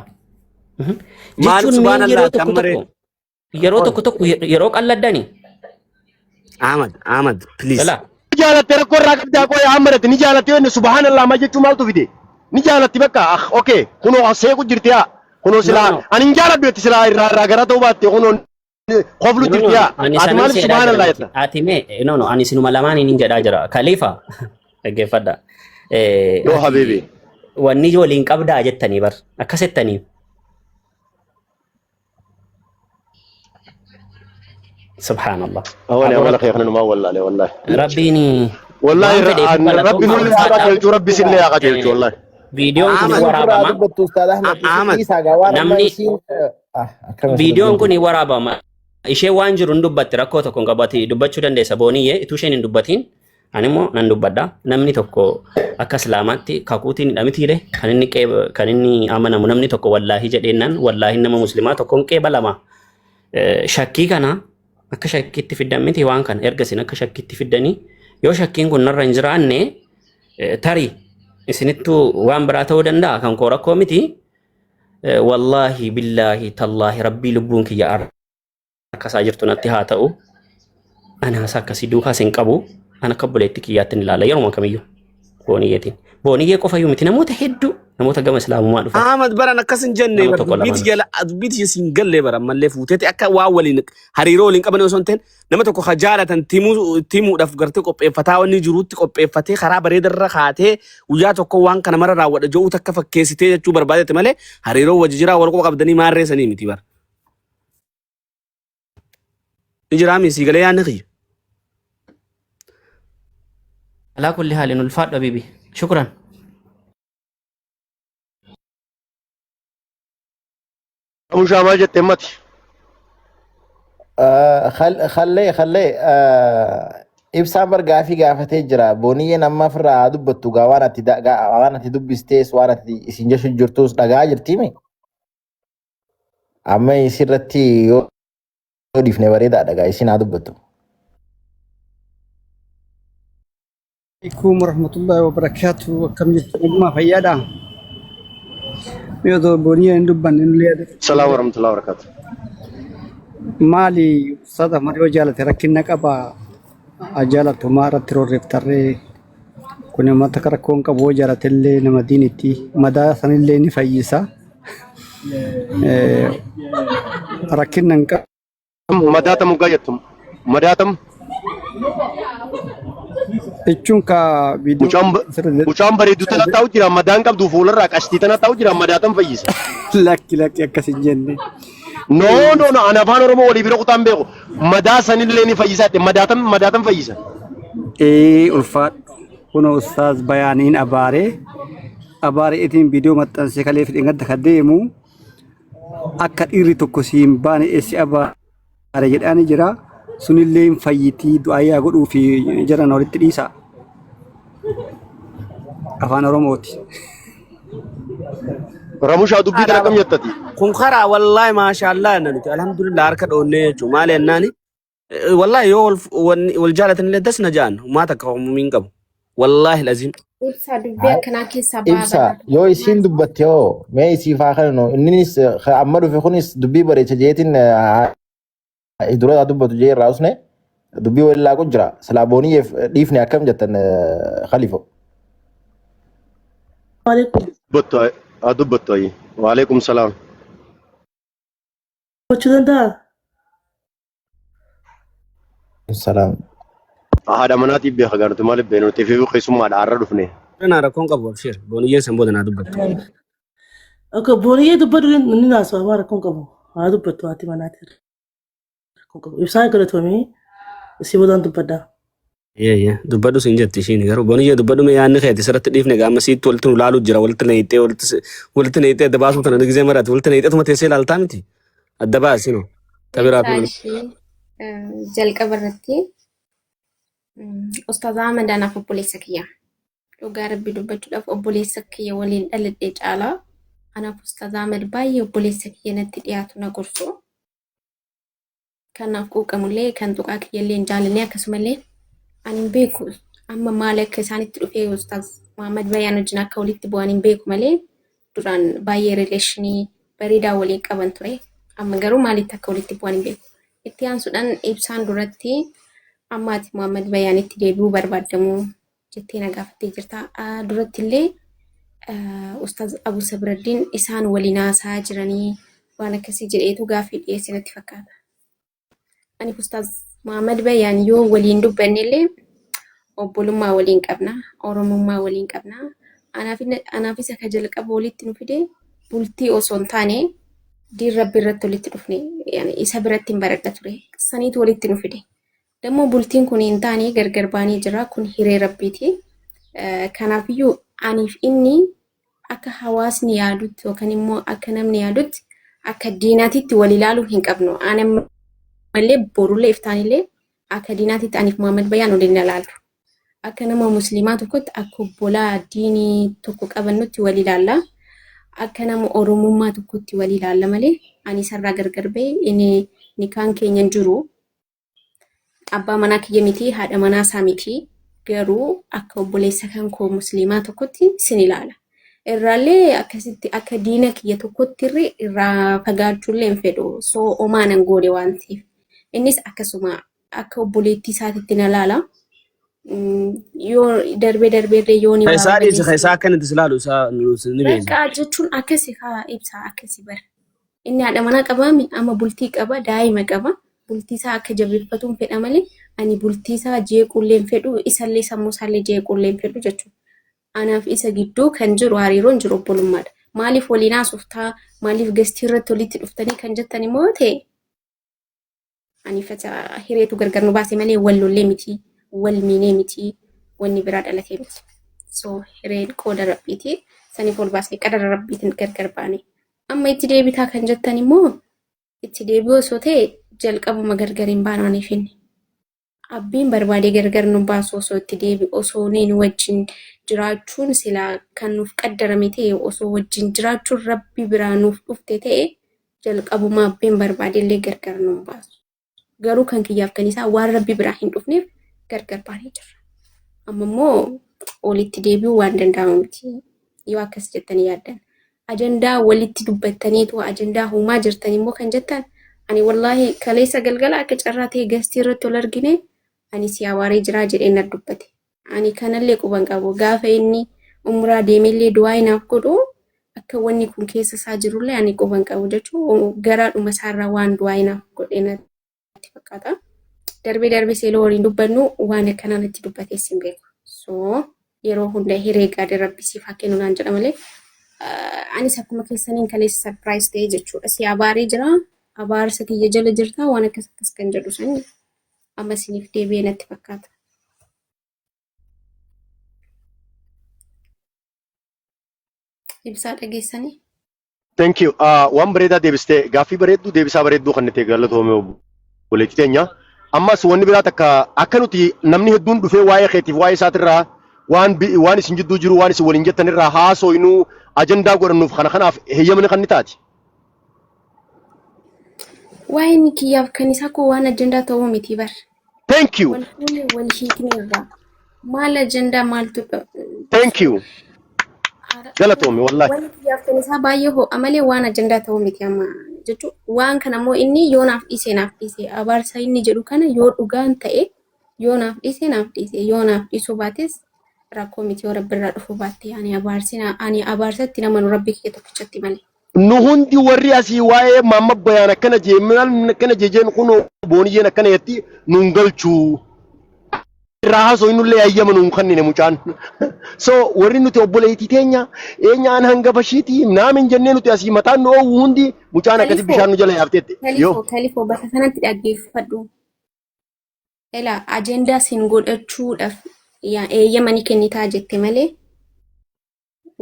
Maal Jechuun mee subhaanallah yeroo tokko kammaree. tokko yeroo tokko tokko yeroo qalladdani. Ahmad Ahmad please. Lala. Ni jaalatte rakkoo irraa qabdaa qoy Ahmadati ni jaalatte yoo inni subhaanallah maal jechuu maaltu fide ni jaalatti bakka ah okay kunoo seequ jirti haa kunoo No silaa no. ani hin jaaladhu jetti silaa irraa irraa gara ta'uu baatte kunoo koflu No no jirti no. haa Ani ati sanin maaliif si jedhaa jira subhaanallah miti. jetta Ati mee no no ani sinuma lamaan hin jedhaa jira. Khalifa dhaggeeffadha. Yoo Ati habibi wanni waliin qabdaa jettanii bar akkas jettanii. Subhaanallah. Awani Aboo amala kee kana numaa wallaale wallahi. Rabbiin Wallahi waan fedheef rabbi galatoomaa nullee haa ulfaadhaa. qajeelchu rabbi sillee haa qajeelchu wallahi. Viidiyoon kun Ahmad Isin ofirraa waraabama. dubbattu Ustaad Ahmed isin Ahmad dhiisaa gaa waan amma Namni isiin akkam isin viidiyoon dubbiin kun waraabama. Ishee waan jiru hin dubbatti rakkoo tokko hin qabu. Ati dubbachuu dandeessa booniyyee utuu isheen hin dubbatiin ani immoo nan dubbadha. Namni tokko akka islaamaatti kakuutiin hidhamitiire kan inni qeeba kan inni amanamu namni tokko wallaahi jedheennaan wallaahi nama muslimaa tokkoon qeeba lama. Shakkii kana akka shakkiitti fiddan miti waan kana erga isin akka shakkiitti fiddanii yoo shakkiin kun narra hin jiraanne tarii isinittuu waan biraa ta'uu danda'a kan koo rakkoo miti. Wallaahi billaahi tallaahi rabbii lubbuun kiyya harka isaa jirtu natti haa ta'u. Ani haasaa akkasii duukaas hin qabu. Ani akka obboleettii kiyyaatti hin ilaala yeruma kamiyyuu booniyyeetiin. Booniyyee qofayyuu miti namoota hedduu namoota gama islaamummaa dhufan. Ahmad baran akkas hin jenne Nama bar tokko dubbiiti lama. jala dubbiiti siin galle bara ammallee fuuteeti akka waan waliin hariiroo waliin qaban osoo hin ta'in nama tokko ka jaalatan timuu timuudhaaf gartee qopheeffataa wanni jiruutti qopheeffatee karaa bareedarra kaatee guyyaa tokko waan kana mara raawwadha jedhuu takka fakkeessitee jechuu barbaadetti malee hariiroo wajji jiraa wal quba qabdanii maarree sanii miti bara. Ni jiraa sii galee yaadni kiyya. Alaa kulli haalin ulfaadhu habiibi. Shukran. Abushaa maal jette mati? Kallee kallee ibsaan bar gaafii gaafatee jira. Booniyyeen amma ofirraa haa dubbattu gaa waan ati waan ati dubbistees waan ati isin jechu jirtus dhagaa jirtiimi. Amma isirratti yoo dhiifne bareedaadha gaa isin haa dubbattu. Alaikum warahmatullahi wabarakatuh. Akkam jirtu nagumaa fayyaadha. Mee otoo boonii hin dubbanne nullee yaada. Salaam warahmatullahi wabarakatuh. Maali ustaaz Ahmad yoo jaalate rakkina qaba. Haa jaalatu maa irratti roorreeftarree kun uummata akka rakkoo hin qabu yoo jaalate illee nama diinitti madaa sanillee ni fayyisa. Rakkina hin qabu. Madaatam hoggaa jettu. Madaatam Jechuun ka viidiyoo mucaan sirri mucaan bareeddu tana taa'u jira madaan qabdu fuularraa qashtii tana taa'u jira madaatam fayyisa. lakki lakki akkas hin jenne. No no no ani afaan Oromoo walii bira kutaan beeku. Madaa sanillee ni fayyisa jette madaatam madaatam fayyisa. Ee ulfaadhu kunoo ustaaz bayaaniin abaaree abaaree itiin viidiyoo maxxansee kalee fidheen gadda ka deemu akka dhiirri tokko si hin baane si abaare jedhaani jira. Sunillee hin fayyitii du'aa yaa godhuu fi jiran walitti dhiisa. Afaan Oromooti. Ramushaa dubbii tana akkam jettati? Kun karaa wallaahi maashaallah jenna nuti alhamdulillah harka dhoonnee jechuudha maali jennaani Wallahi yoo wal wanni- wal jaalatan illee das na ja'an homaa takka homumiin hin qabu. Wallahi laziim. Ibsaa dubbii akkanaa keessaa ba'aa Ibsa badhaa. yoo isiin dubbatte hoo mee isiif haa kennu inninis amma dhufe kunis dubbii bareecha jeetiin dura haa dubbatu jee irraa usne dubbii waliin laaqu jira silaa booniyyeef dhiifne akkam jettan kalifo. Alaikum. Dubbattu haa dubbattu ayyi. Waalaikum salaam. Gochuu danda'a? Salaam. Haadha manaatiif beeka gaartu maaliif beeknu nuti fi keessummaadha har'a dhufne. Naa rakkoon qabu abshir. Booniyyeen san booda naa dubbattu. Akka booniyyee dubbatu inni naasuu amaa rakkoon qabu. Haa dubbattu haati manaati rakkoon qabu. Ibsaan galatoomee isii boodaan dubbadha. Yee dubbadhu siin jetti ishiin garuu booniyyee dubbadhu mee yaadni keeti sirratti dhiifne gaama siitti walitti nu laaluu jira walitti neeyxee walitti walitti neeyxee adda baasuu tana gizee marati walitti neeyxee tuma teessee ilaaltaa miti adda baasinu tabiraa Ibsaa fi ishee jalqaba irratti Ustaaz Ahmad anaaf obboleessa kiyya. Dhugaa rabbi dubbachuudhaaf obboleessa kiyya waliin dhaladhe caalaa anaaf Ustaaz Ahmad baay'ee obboleessa kiyya natti dhiyaatu na gorsu. Kanaaf quuqamullee kan tuqaa kiyyallee hin jaalanne akkasumallee ani hin beeku amma maal akka isaanitti dhufee Ustaaz Muhammad Bayaan wajjin akka walitti bu'an hin beeku malee duraan baay'ee rileeshinii bareedaa waliin qaban ture. Amma garuu maalitti akka walitti bu'an hin beeku. Itti aansuudhaan ibsaan duratti amma ati Muhammad Bayaanitti deebi'uu barbaaddamu jettee na gaafattee jirta. Duratti illee Ustaaz Abu Sabraddiin isaan waliin haasa'aa jiranii waan akkasii jedheetu gaaffii dhiyeesse natti fakkaata. Ani Ustaaz Muhammad Bayaan yoo waliin dubbanne illee obbolummaa waliin qabna, Oromummaa waliin qabna. Anaaf isa ka jalqaba walitti nu fide bultii osoo hin taane Diin rabbi irratti walitti dhufne yani isa biratti hin baradha ture. Saniitu walitti nu fide. Dammoo bultiin kun hin taane gargar baanee jira. Kun hiree rabbiiti. Kanaafiyyuu aniif inni akka hawaasni yaadutti yookaan immoo akka namni yaadutti akka diinaatitti wal ilaaluu hin qabnu. Ani ammallee borullee iftaanillee akka diinaatitti aniif Muhammad Bayaan wal hin ilaalu. Akka nama musliimaa tokkotti akka obbolaa diinii tokko qabannutti wal ilaalla. Akka nama Oromummaa tokkotti wal ilaalla malee ani isarraa gargar ba'e inni nikaan keenya hin jiru. Abbaa manaa kiyya miti, haadha manaa isaa miti. Garuu akka obboleessa kan koo musliimaa tokkotti sin ilaala. Irraallee akkasitti akka diina kiyya tokkotti irri irraa fagaachuullee hin fedhu. So omaa nan goone waan ta'eef. Innis akkasuma akka obboleettii isaatitti na laala. Yoo darbee darbeellee yoo ni waa Isaa dhiisi balleesse. isaa akka inni itti ilaalu isaa ni beekna. Bakka jechuun akkasi haa ibsaa akkasi bara. Inni haadha manaa qabaami amma bultii qaba daa'ima qaba. Bultii isaa akka jabeeffatuun fedha malee ani bultii isaa jeequullee hin fedhu isallee sammuu isaallee jeequullee hin fedhu jechuudha. Anaaf isa gidduu kan jiru hariiroon jiru obbolummaadha. Maaliif waliin haasoftaa maaliif gastii irratti walitti dhuftanii kan jettan immoo ta'e Ani fata hireetu gargar nu baase malee wal lollee miti, wal miinee miti, wanni biraa dhalatee miti. So hireen qooda rabbiiti. Saniif ol baasne qadara rabbiitiin gargar baane. Amma itti deebitaa kan jettan immoo itti deebi'uu osoo ta'e jalqabuma gargar hin baanu aniif inni. Abbiin barbaadee gargar nu baasu osoo itti deebi'u osoo nu wajjin jiraachuun silaa kan nuuf qaddarame ta'e osoo wajjin jiraachuun rabbi biraa nuuf dhufte ta'e jalqabuma abbiin barbaade illee gargar nu baasu. Garuu kan kiyyaaf kan isaa waan rabbi biraa hin dhufneef gargar baanee jirra. Amma immoo walitti deebi'uu waan danda'amu miti yoo akkas jettanii yaaddan. Ajandaa walitti dubbattaniitu ajandaa uumaa jirtan immoo kan jettan ani wallaahi kaleessa galgala akka carraa ta'e gastii irratti ol argine ani si abaaree jiraa jedhee na dubbate. Ani kanallee quban qabu gaafa inni umraa deemellee du'aa inaaf godhu akka wanni kun keessa isaa jirullee ani quban qabu jechuun garaadhuma isaarraa waan du'aa inaaf godhe natti fakkaata. Darbee darbee seeloo waliin dubbannu waan akkanaa natti dubbatees hin beeku. So yeroo hunda hiree gaarii rabbi siif haa kennu naan jedha malee anis akkuma keessaniin kaleessa surprise ta'e jechuudha. Si abaaree jira abaarsa kiyya jala jirta waan akkas akkas kan jedhu san amma isiniif deebi'ee natti fakkaata. Ibsaa dhageessanii? Thank you. Waan bareedaa deebistee gaaffii bareedduu deebisaa bareedduu kan itti galatoome obboleettii teenya. Ammas wanni biraa takka akka nuti namni hedduun dhufee waa'ee keetiif waa'ee isaatirraa waan waan isin jidduu jiru waan isin waliin jettan irraa haasooynuu ajandaa godhannuuf kana kanaaf heeyyamni kan ni taati. Waa'een kiyyaaf kan isaa koo waan ajandaa ta'uu miti bar. Thank you. Wal fuune wal hiikne irraa. Maal ajandaa maaltu Thank you. Galatoomi wallahi. Wanni kiyyaaf kan isaa baay'ee ho'a malee waan ajandaa ta'uu miti amma jechuun waan kana immoo inni yoo naaf dhiise naaf dhiise abaarsa inni jedhu kana yoo dhugaan ta'e yoo naaf dhiise naaf dhiise yoo naaf dhiisuu baates rakkoo miti yoo rabbi irraa dhufuu baatte ani abaarsi ani abaarsatti nama nu rabbi kiyya tokkichatti malee. Nu hundi warri asii waa'ee maamma bayaan akkana jee maal akkana jee jeen kun booniyyeen akkana jetti nun galchuu. Irraa haasoo innullee hayyama nuun kennine mucaan. So warri nuti obboleettii teenya eenyaan hangafa ishiiti naamin jennee nuti asii mataan nu oowwu hundi mucaan akkasi Kalifoo bishaan nu jala yaafteetti. Yoo. kalifoo kalifoo bakka kanatti dhaggeeffadhu. Ela ajandaa sin godhachuudhaaf yaa eeyyama ni kennitaa jette malee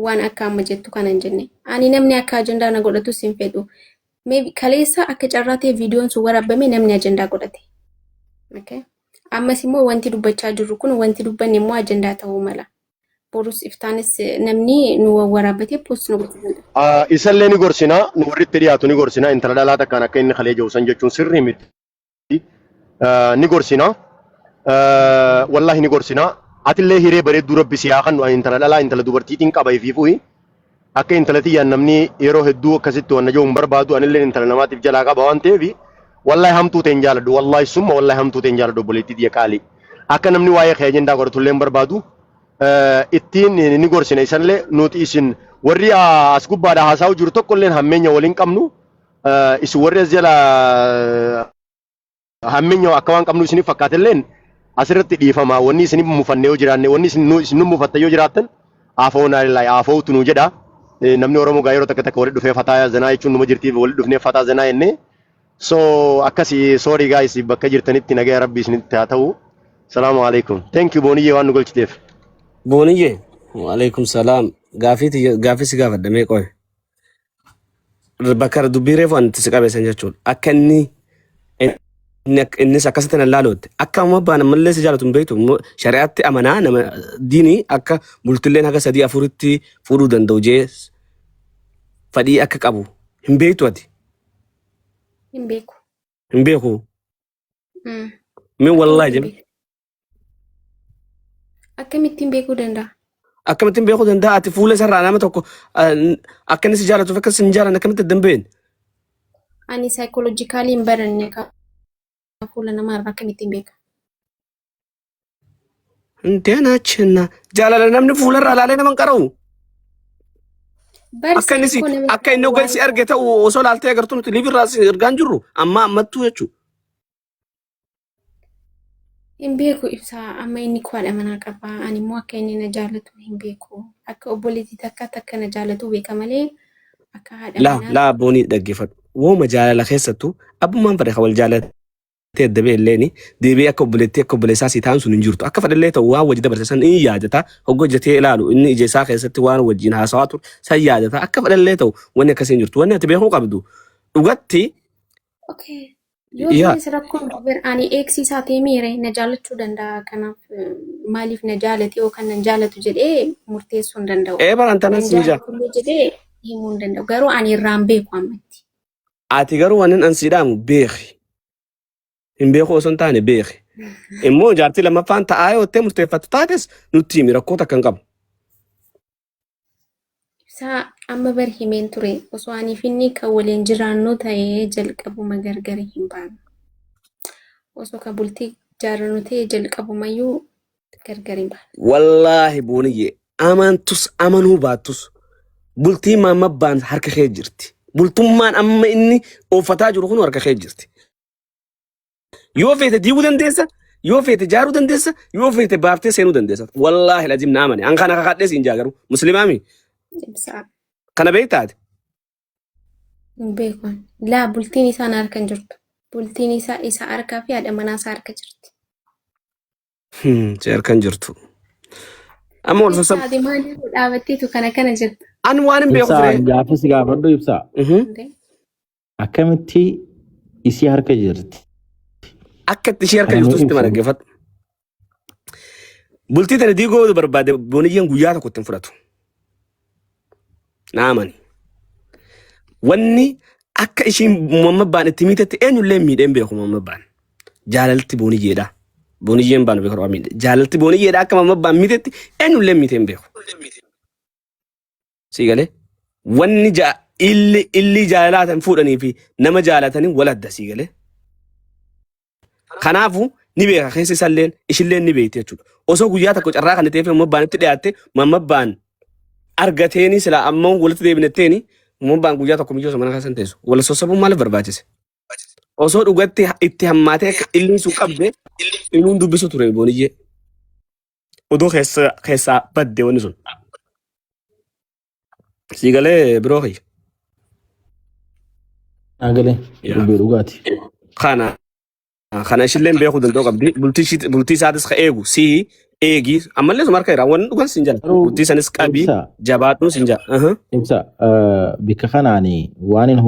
waan akka amma jettu kana hin jenne. Ani namni akka ajandaa na godhatus hin fedhu. Maybe kaleessa akka carraa ta'e viidiyoon sun waraabame namni ajandaa godhate. Okay. Ammas immoo wanti dubbachaa jirru kun wanti dubbanne immoo ajandaa ta'uu mala. Borus iftaanis namni nu waraabbatee post nu gochuu danda'a. Isallee ni gorsina nu warri itti dhiyaatu ni gorsina intala dhalaa takkaan akka inni kalee jiru san jechuun sirrii miti. Ni gorsina. Wallahi ni gorsina. Atillee hiree bareedduu rabbi si haa kennu ani intala dhalaa intala dubartiitiin qaba ifiifuhi. Akka intala tiyyaan namni yeroo hedduu akkasitti wanna jiru hin barbaadu anillee intala namaatiif jalaa qaba waan ta'eef wallahi hamtuu ta'e hin jaaladhu wallahi summa wallahi hamtuu ta'e hin jaaladhu obboleettii tiyya qaalii. Akka namni waa'ee kee ajandaa godhatu illee hin barbaadu. Ittiin ni gorsina isanillee nuti isin warri as gubbaadha haasa'u jiru tokko illee hammeenya waliin qabnu. Isin warri as jala hammeenya akka waan qabnu isiniif fakkaate illeen asirratti dhiifama wanni isin mufanne yoo jiraanne wanni isin nu isin nu mufatte yoo jiraattan afoonaa lillahi afootu nu jedha. Namni Oromoo gaa yeroo takka takka walitti dhufee fataa zanaa jechuun numa jirtiif walitti dhufnee fataa zanaa jennee. So akkasi, sorry guys, bakka jirtanitti nagaya Rabbi isinitti haa ta'u. Salaamu alaikum. Thank you Booniyyee waan nu galchiteef. Booniyyee, waalaikum salaam. Gaafii gaafii si gaafadha mee qoy. Bakka dubbii reefu ani itti si qabeessan jechuudha. Akka inni innis akkasitti na laaluutti. Akka amma abbaan ammallee si jaalatu hin beektu. Shari'aatti amanaa nama diinii akka bultilleen haga sadii afuritti fuudhuu danda'u jee fadhii akka qabu hin beektu ati. Hin beeku. Hin beeku. Mee wallaahi Akkamittiin jedhe. beeka? Akkamittiin beekuu danda'a? Akkamittiin beekuu danda'a? Ati fuula isarraa nama tokko akka inni si jaallatuuf akka si hin jaallanne akkamitti adda hin beekne? Ani psychologically hin baranne, ka fuula namaarraa akkamittiin beeka? Inteenachinna jaalala namni fuularraa ilaalee nama hin qara'u. Bar Akka inni si saayikoo nama akka inni hoggan si arge ta'u osoo laaltee agartu nuti liivirraa si ergaan jirru amma ammattuu jechuudha. Hin beeku ibsaa, amma inni koo haadha manaa qaba. Ani immoo akka inni na jaallatu hin beeku. Akka obboleettii takkaatti akka na jaallatu beeka malee akka haadha Laa manaa laa, boonii dhaggeeffadhu. Wooma jaalala keessattuu abbummaan fedhe kan wal jaalatee adda ba'e illeen deebi'ee akka obboleettii akka obboleessaa si ta'an sun hin jirtu. Akka fedhallee ta'u waan wajji dabarse san in yaadata. Hogga hojjetee ilaalu inni ija isaa keessatti waan wajjin haasawaa ture san yaadata. Akka fedhallee ta'u wanni akkasii hin jirtu. Wanni ati beekuu qabdu dhugatti. Okay. Yoo ta'es rakkoon qabu, ani eegsisaa ta'e miire na jaallachuu danda'a. Kanaaf maaliif na jaalate yookaan nan jaalatu jedhee murteessuu hin danda'u. Ee baran Nan tanas ni jaa. jaalatu illee jedhee himuu hin danda'u. Garuu ani irraan beeku ammatti. Ati garuu wannin an sii dhaamu beeki. Hin beeku osoo hin taane beeki. Immoo jaartii lammaffaan ta'aa yoo ta'e murteeffattu taates nutti himi, rakkoo takka hin qabu. Ibsaa, amma bar himeen ture, osoo aniif inni kan waliin jiraannu ta'ee jalqabuma gargar hin baanu. Osoo kan bultii jaarannu ta'ee jalqabumayyuu gargar hin baanu. Wallaahi booniyyee, amantus amanuu baattus bultii maammabbaan harka kee jirti. Bultummaan amma inni ooffataa jiru kun harka kee jirti. Yoo feete diiguu dandeessa, yoo feete jaaruu dandeessa, yoo feete baaftee seenuu dandeessa. Wallaahi lazim na amane. An kana kakadhee siin jaa garuu muslimaami. Ibsaa. Kana beektaati. Hin beeku. Laa, bultiin isaa na harka hin jirtu. Bultiin isaa isa harkaa fi haadha manaa isaa harka jirti. Si harka hin jirtu. Amma wal sassabu. Ibsaa, ati maaliif dhaabatteetu kana kana jirta? An waan hin beeku Ibsaa, ture. gaaffii si gaafadhu ibsaa. Akkamitti isii harka jirti? Akka itti ishee harka Kana jirtu nuu sitti ibsi. dhaggeeffadhu. Bultii tana diigoo barbaade booniyyeen guyyaa tokko ittiin fudhatu. Na amani. Wanni akka ishiin mammabbaan itti miitetti eenyullee miidhee hin beeku mammabbaan. Jaalalti booniyyeedha. Booniyyeen baanu beeku miidhe. Jaalalti booniyyeedha akka mammabbaan miitetti eenyullee miitee hin beeku. Sii galee? Wanni illi illi jaalalaatan fuudhanii fi nama jaalatanii wal adda, sii galee? Kanaafuu ni beeka keessa isalleen ishilleen ni beekti jechuudha. Osoo guyyaa tokko carraa kana ta'eef mammabbaan itti dhiyaatte mammabbaan argateeni silaa amma walitti deebinetteeni mammabbaan guyyaa tokko miyyoo mana keessa hin teessu. Wal sossobuun maaliif barbaachise? Osoo dhugatti itti hammaatee akka illiin sun qabde inuun dubbisu ture booniyyee. Odoo keessa keessaa badde wanni sun. Sii galee biroo kiyya? Naa galee, dubbii dhugaati. Kana ishilleen beekuu danda'u qabdi. Bultii bultii isaatis ka eegu sii eegi ammallee suma harka jira wanni dhugan siin jala. Garuu Bultii sanis qabii ibsaa jabaadhuun siin jala. Ibsa, bikka kanaani waan hin